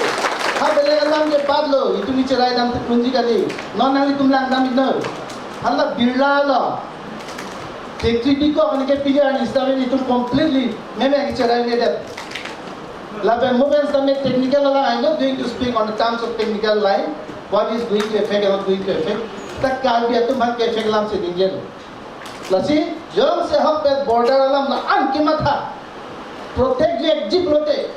Ha belek alam ke bad lo, itum ni cherai dam tekun ji kali. Non nanglitum langdam iknon. Hala birla lo. Factory bikok ni ke pillar ni staff itum completely meme ke cherai ne det. Lapen mo pen same technical line, I'm not going to speak on the terms of technical line, what is going to affect and not going to affect. Ta Karbi atum aphan ke-affect alam si ningje lo. Lasi jongsi ahokpet border alam la-an kematha, protect ji, exit lote,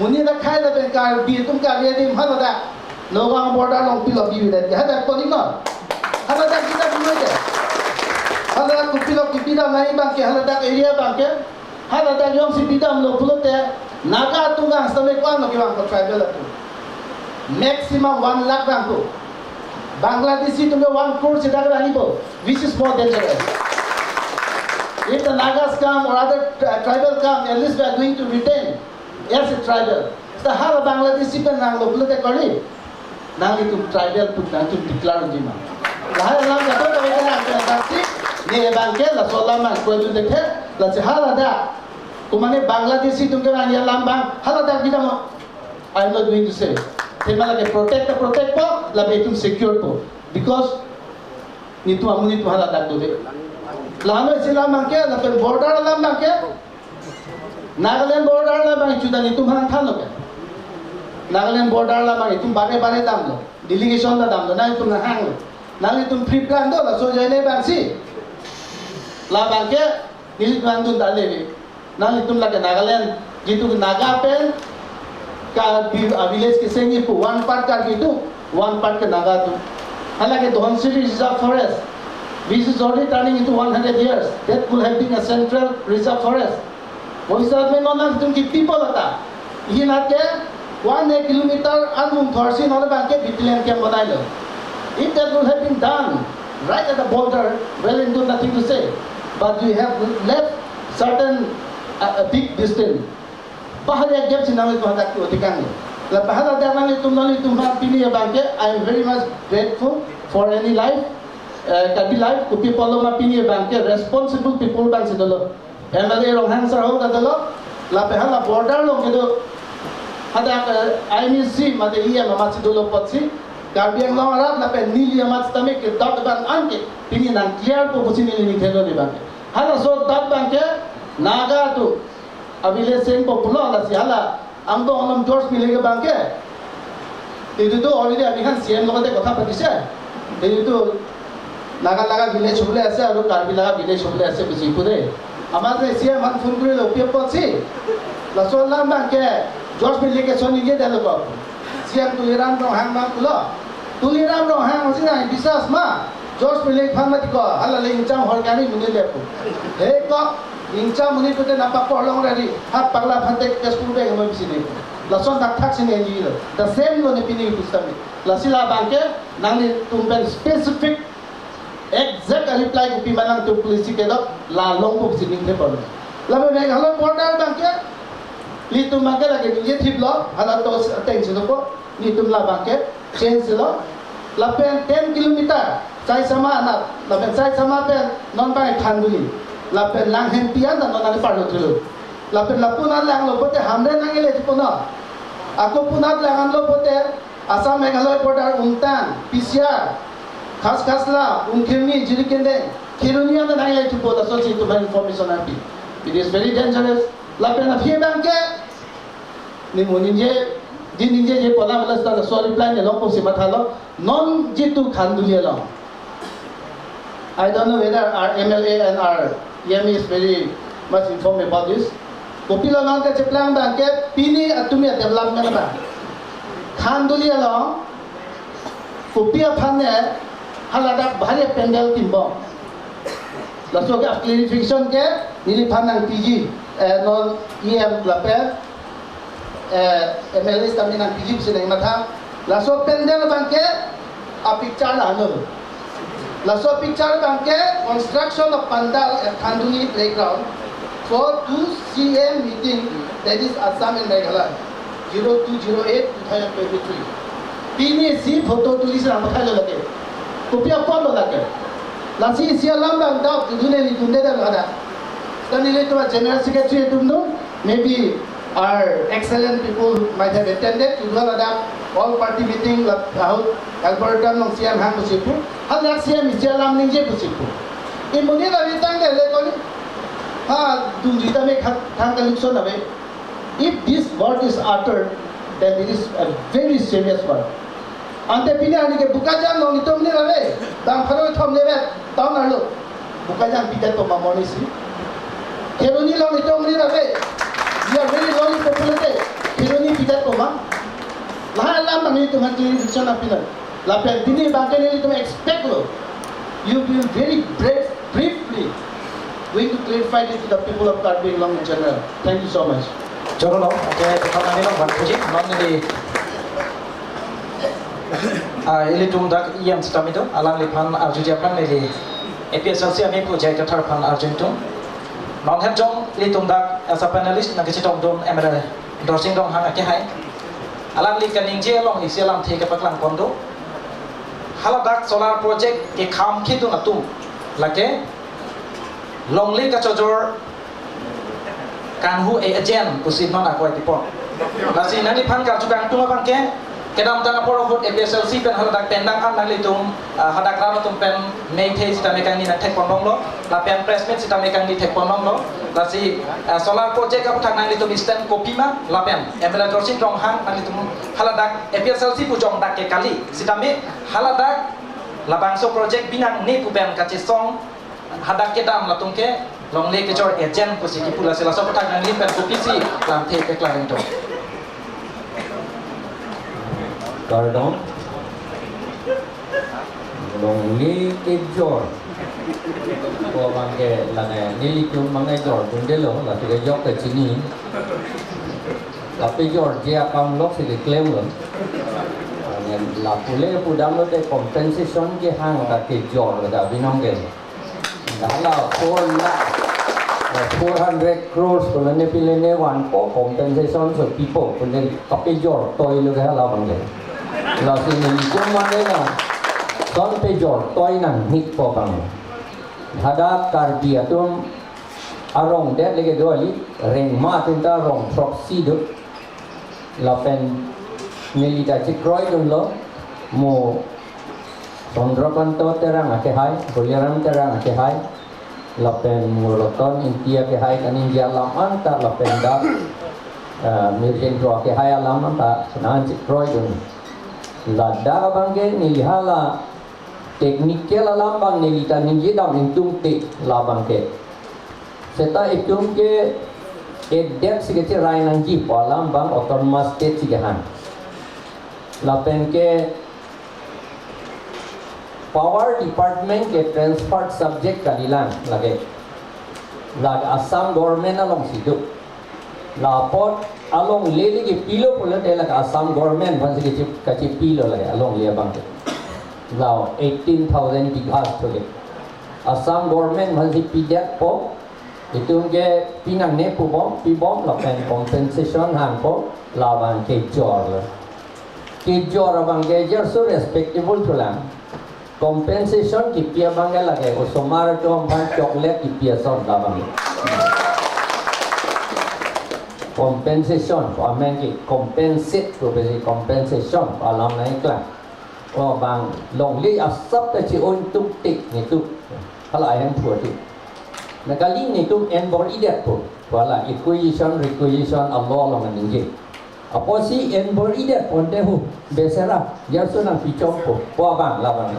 monit akhei lapen Karbi atum Karbi adim haladak Nagaon border along pilo bibi det ke, hadak konik non. Haladak kita bibi det. Haladak kopilo kipi dam nangji abang ke, haladak area abang ke, haladak jongsi pidamlo pulote, Naga atum gang sitame ko-an lo kevang ko, tribal atum. Maximum one lakh vangpo. Bangladeshi atum ke one crore si dak vangpo, which is more dangerous. If the Nagas come or other tri-, tribal come, at least we are going to retain as a tribal. Seta hala Bangladeshi pen vanglo pulote kali, nanglitum tribal pu nangtum declare unji ma? Lahai alam jadon kami kena angke nangsi, ne abang ke laso alam ang koi tu dekhe, lasi haladak, kumane Bangladeshi atum kevangji alam abang haladak bidam. I'm not going to say. Athema lake protect ta protectpo, lapen itum securepo. Because nelitum amonit atum haladak dode. Lahai isi alam abang ke, lapen border alam abang ke, Nagaland border alam abang itum ta nelitum aphan thanlo ke. Nagaland border alam abang itum bare bare damlo, delegation ta damlo, nangtum nanghanglo. Nanglitum pre-plan do, laso ajoine abang si. La abang ke nelitum nangdun ta leve. Nanglitum lake Nagaland, jitu Naga pen Karbi, ah, village kesengji pu, one part Karbi atum, one part ke Naga atum. Halake Dhansiri Reserve Forest, which is already turning into one hundred years, that could have been a central reserve forest. Bhobishyot me non nangtum kipi pulo ta, ihin ke one kilometer anmung thorsi non abang ke battalion camp banailo. If that would have been done right at the border, well and good, nothing to say. But we have left certain, uh, a big distance. Bahari a gap si nangtum hadak otikang. La bahari hadak nangtum nangtum aphan pini abang ke, I am very much grateful for N E Live, uh, Karbi Live, kopi apotlo ma pini abang ke responsible people abang si dolo. M L A Ronghang sir ahok ta dolo, lapen hala border along kedo, hadak, eh, M A C mate E M amat si dolo apotsi, Karbi Anglong arat lapen neli amat sitame ke doubt abang an ke pini nang clearpo pusi neli ningthelo ne abang ke. Halaso doubt abang ke Naga atum a-village sengpo pulo, lasi hala Angdong along George Mele ke abang ke, itum tu already aphi khan C M logote kotha patise. Itum tu Naga laga village hoble ase aru Karbi laga village hoble ase pusi pu de. Amat si C M aphan phone korilo, pi apotsi. Laso alam abang ke George Mele ke son ningje detlo ko. C M Tuliram Ronghang abang pulo, Tuliram Ronghang si nang biswas ma, George Mele aphan mati ko, hala le ingcham hor kani muni le pu. He ko, ingcham muni pute napa ko long rari, ha pagla phante ke school bag mo bisi ne. Lason thakthak si ne ni lo. The same lo ne pini pusitame. Lasi la abang ke, nanglitum pen specific exact reply kopi ma nangtum policy kedo, la longpo pusi ningthepo. Lapen Meghalaya border abang ke, nelitum abang ke lake ningje thiplo, hala to ateng si dopo, nelitum la abang ke change lo. Lapen ten kilometer, Saisama anat, lapen Saisama pen non abang ke Khanduli, lapen Langhenpi an ta non nangparlo thulo. Lapen lapu nang langlo pote Hamren nang-ele thupo non. Ako punat lang anlo pote Assam Meghalaya border Umtang, P C R, Khaskhasla, Umkhemni, Jirikindeng, Kheroni an nang-ele thupo, laso si itum aphan information nangpi. It is very dangerous. Lapen aphi abang ke, ne mo ningje, Ji ningjeje pu alam, laso ta laso reply ne longpo pusi mathalo. Non jitu Khanduli along, I don't know whether our M L A and our E M is very much informed about this. Kopilo non kacheplang abang ke pini atumi a-development abang. Khanduli along kopi aphan ne haladak bhari pandal timbom. Laso ke clarification ke neliphan nangpiji, eh, non E M lapen, eh, M L A kami nangpiji pusi nangmatha. Laso pandal abang ke a-picture la ano. Laso picture abang ke construction of pandal at Khanduli playground for two C M meeting, that is Assam and Meghalaya, zero two zero eight two thousand twenty-three. Pini isi photo tulisi nangpathalo lake. Kopi apotlo lake. Lasi isi alam abang doubt, kedun nelitum det dak ada. Seta nelitum a-General Secretary atum do, maybe our excellent people might have attended, kedun ladak all party meeting la ahut Alberta along C M hang pusi pu. Haladak C M isi alam ningje pusi pu. Imonit ave tangte le koni. Ha, dunji tame khat thang kalukson ave. If this word is uttered, then it is a very serious word. Ante pini arni ke Bokajan along nelitum monit ave, bang pharo thom le vet, town arlo. Bokajan pidet po ma monit isi. Kheroni along nelitum monit ave. We are very lowly populated. Kheroni pidet po ma. Lahai alam abang nelitum aphan clarification nangpinon. Lapen pini abang ke nelitum expect lo. You will very brave, briefly going to clarify this to the people of Karbi Anglong in general. Thank you so much. Choro lo, okay, kita kami lo, Bang Puji, non di, ah, ilitum dak E M sitame do, alangliphan arjuji aphrang neli A P H L C amei pu J I Kathar aphan arju ingtung. Non hem jong ilitum dak as a panelist nangkachetongdun M L A Dorsing Ronghang akehai. Alangli kaningje along isi alamthe kapaklang pon do. Haladak solar project kekham kedun atum lake longle kachojor kanghu e agent pusi non ako ati pon. Lasi nangliphan karju kangtung abang ke kedamtang apor ahut A P H L C pen haladak pen dang an nanglitum, ah, hadak rat atum pen meeting sitame kangni nangthek pon longlo, lapen press meet sitame kangni thek pon longlo. Lasi, ah, solar project aputhak nanglitum stand kopima, lapen M L A Dorsing Ronghang nanglitum haladak A P H L C pu jong dak ke kali sitame haladak labangso project binong ne pu pen kachesong hadak kedam latum ke longle kejor agent pusi kipu, lasi laso aputhak nangli pen kopisi lamthe paklang ingtung. Kardom. Longle kejor. Ko abang ke lane nelitum abang ke jordundelo, lasi kejok ke chini. Lapen jorji akam lok si keklemlo. Lapen lapu le pudamlote compensation kehang ta kejor ta binong ke. Hala four lakh, eh, four hundred crores pu lone pine vanpo, compensation so pipo, pu lone kapejortoi lo ke hala abang ke. Lasi nelitum mane lason pejortoi nangji pu abang. Hadak Karbi atum arong det lake do kali, rengma atum ta rong throksi do. Lapen neli ta chekroidunlo, mo Chandrakanta Terang akehai, Holiram Terang akehai, lapen mo Roton Ingti akehai, kaningje alam anta lapen dak, eh, Mirjendro akehai alam anta, nang chekroidun. Ladak abang ke neli hala technical alam abang neli ta ningje dam ingtungte labang ke. Seta itum ke edet si kecherai nangji pu alam abang autonomous state si kehang. Lapen ke power department ke transferred subject kalilang lake. Lake Assam government alongsi do. La apot alongle le kepilo pulote lake Assam government aphansi kache-, kachepilo lake alongle abang ke. La eighteen thousand bighas thule. Assam government aphansi pidetpo, itum ke pinangne pubom, pibom lapen compensation hangpo, labang kejor lo. Kejor abang ke kejor so respectable thulang. Compensation kipi abang ke lake osomar atum aphan chocolate kipi ason labang. Compensation, ko amen ke compensate ko besi compensation, ko alam nangklang. Ko abang longle asap ta chi-un tuk tik nelitum. Hala ahem phu atu. Na kali nelitum enbor idetpo. Ko hala acquisition, requisition, a-law along ningje. Apotsi en bor-idet ponte hu, besera, jarso nangpichongpo, pu abang labang.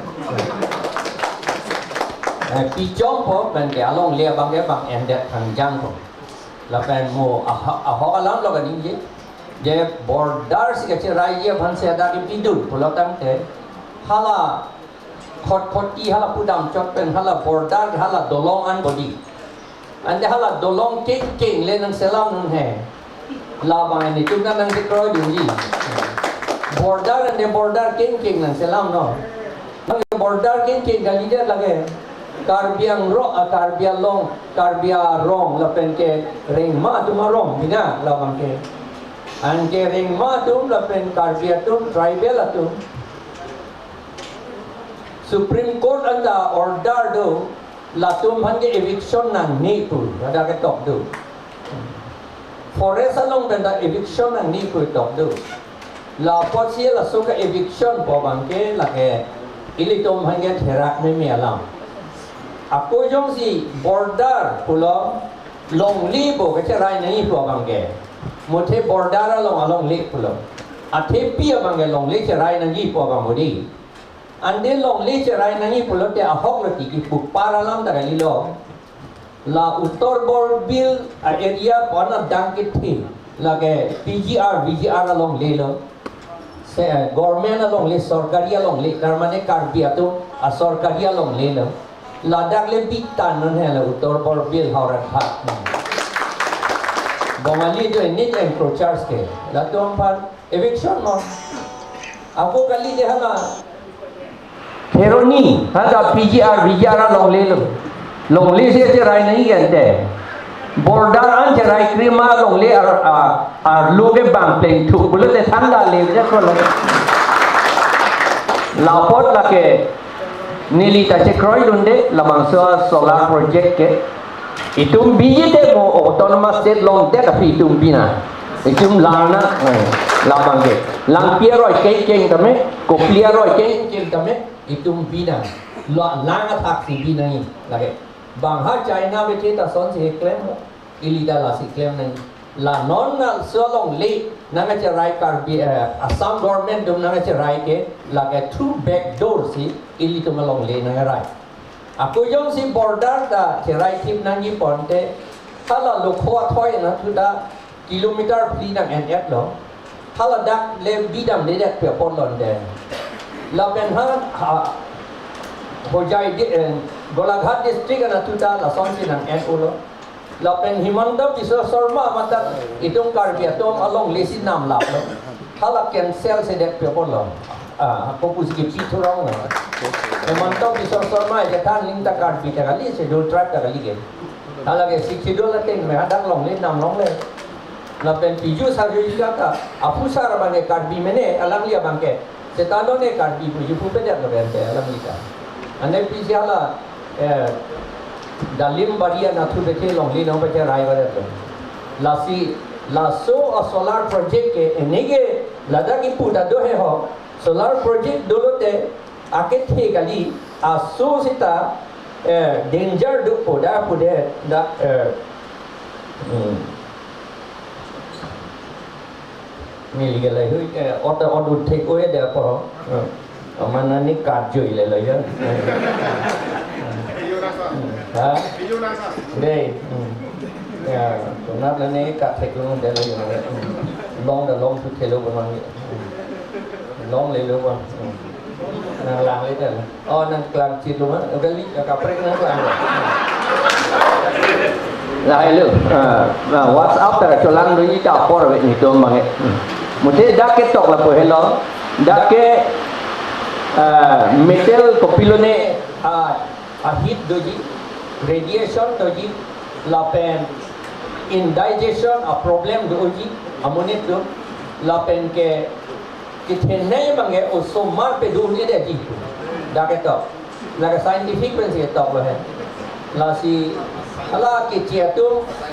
Eh, pichongpo, penke alongle abangke bang endet thangjangpo. Lapen mo aha-, ahok alam lo kaningje. Je border si kacheraiji aphansi hadak kipidun pulo tangte, hala Khatkhati hala pudam chot pen hala border hala dolong an bodi. Ante hala dolong kengkeng le nangselam non he. Labang nelitum kan nangkekroi dunji. Border ante border kengkeng nangselam non. Bang border kengkeng kalidet lake. Karbi Anglong, ah, Karbi Anglong, Karbi Anglong lapen ke Rengma atum arong bina labangke. Anke Rengma atum lapen Karbi atum tribal atum. Supreme Court anta order do, latum aphan ke eviction nangne pu, hadak ketok do. Forest along pen ta eviction nangne pu tok do. La apotsi laso ke eviction pu abangke lake ilitum aphan ke therak meme alam. Ako jongsi border pulo longle bo kacherai nangji pu abangke. Muthe border along alongle pulo. Athepi abangke longle cherai nangji pu abang bodi. Ante longle cherai nangji pulote ahok lo tiki pupar alam ta kalilo. La Uttar Borbil a-area pu an adang kethe. Lake P G R, V G R alongle lo. Se, government alongle, sorkari alongle. Tar mane Karbi atum asorkari alongle lo. Ladak le bitan non he la Uttar Borbil Howraghat. Bongali do enit encroachers ke. Latum aphan eviction non. Ako kali de hala. Kheroni, hada P G R, V G R alongle lo. Longle si cherai nangji ante. Border an cherai krima longle ar, ar, arlo ke bang plengthuk pulote thangta le je ko lo. La apot lake neli ta chekroi dunde labangso solar project ke. Itum biji te mo autonomous state longdet aphi itum binang. Itum larna, eh, labangke. Langpi aroi kengkeng tame, kopili aroi kengkeng tame, itum binang. Lo lang athak si binang lake. Bang ha China bete ta sonsi klem, ili ta lasi klem nang. La non laso alongle nangcherai Karbi, eh, Assam government atum nangcherai ke lake through back door si ilitum alongle nangrai. Ako jongsi border ta cherai thip nangji ponte, hala Lokho athoi anatthu ta kilometer phli nang en-et lo. Haladak le bidamdedet pu apot lonte. Lapen ha, ha, Hojai di, eh, Golaghat district anatthu ta lasonsi nang en-o lo. Lapen Himanta Biswa Sarma mate itum Karbi atum alongle si namlap lo. Hala cancel sedet pu apot lo. Ah, ako pusi kipi thurong lo. Himanta Biswa Sarma je than ling ta Karbi ta kali, Scheduled Tribe ta kali ke. Hala ke Sixth Schedule ateng me hadak longle nam longle. Lapen Piju Harijo ta aphusar abangke Karbi mene alangli abangke. Seta non ne Karbi puji pupedet lo bente alangli ta. Ane pisi hala, eh, Dalimbari anatthu bete longle nangpacherai badet lo. Lasi, laso a solar project ke enege ladak ipu ta do he ho. Solar project dolote akethe kali aso seta, eh, danger do pu da pu de da, eh, hmm. Neli ke lahei, eh, order order thek-o-e de apor. Eh, mana ni karjo ile lo ya. Ha? Dei. Hmm. Ya, sunat lene kathek lo de lo ya. Hmm. Long da long tu thelo ko mang. Hmm. Longle lo ko. Hmm. Nanglang le ta. Oh, nangklang chit lo ma. Kali kaprek nangklang. Lahelo. Ah, ah, WhatsApp ta cholang do ita apor ave netum abangke. Hmm. Muthe dak ketok lapu helo. Dak ke, ah, metal kopilo ne, ah, a heat doji, radiation doji, lapen indigestion a problem doji, amonit do, lapen ke kethenei abangke osomar pedun-edet ji. Dak ketok. Lake scientific pensi ketok lo he. Lasi hala kechi atum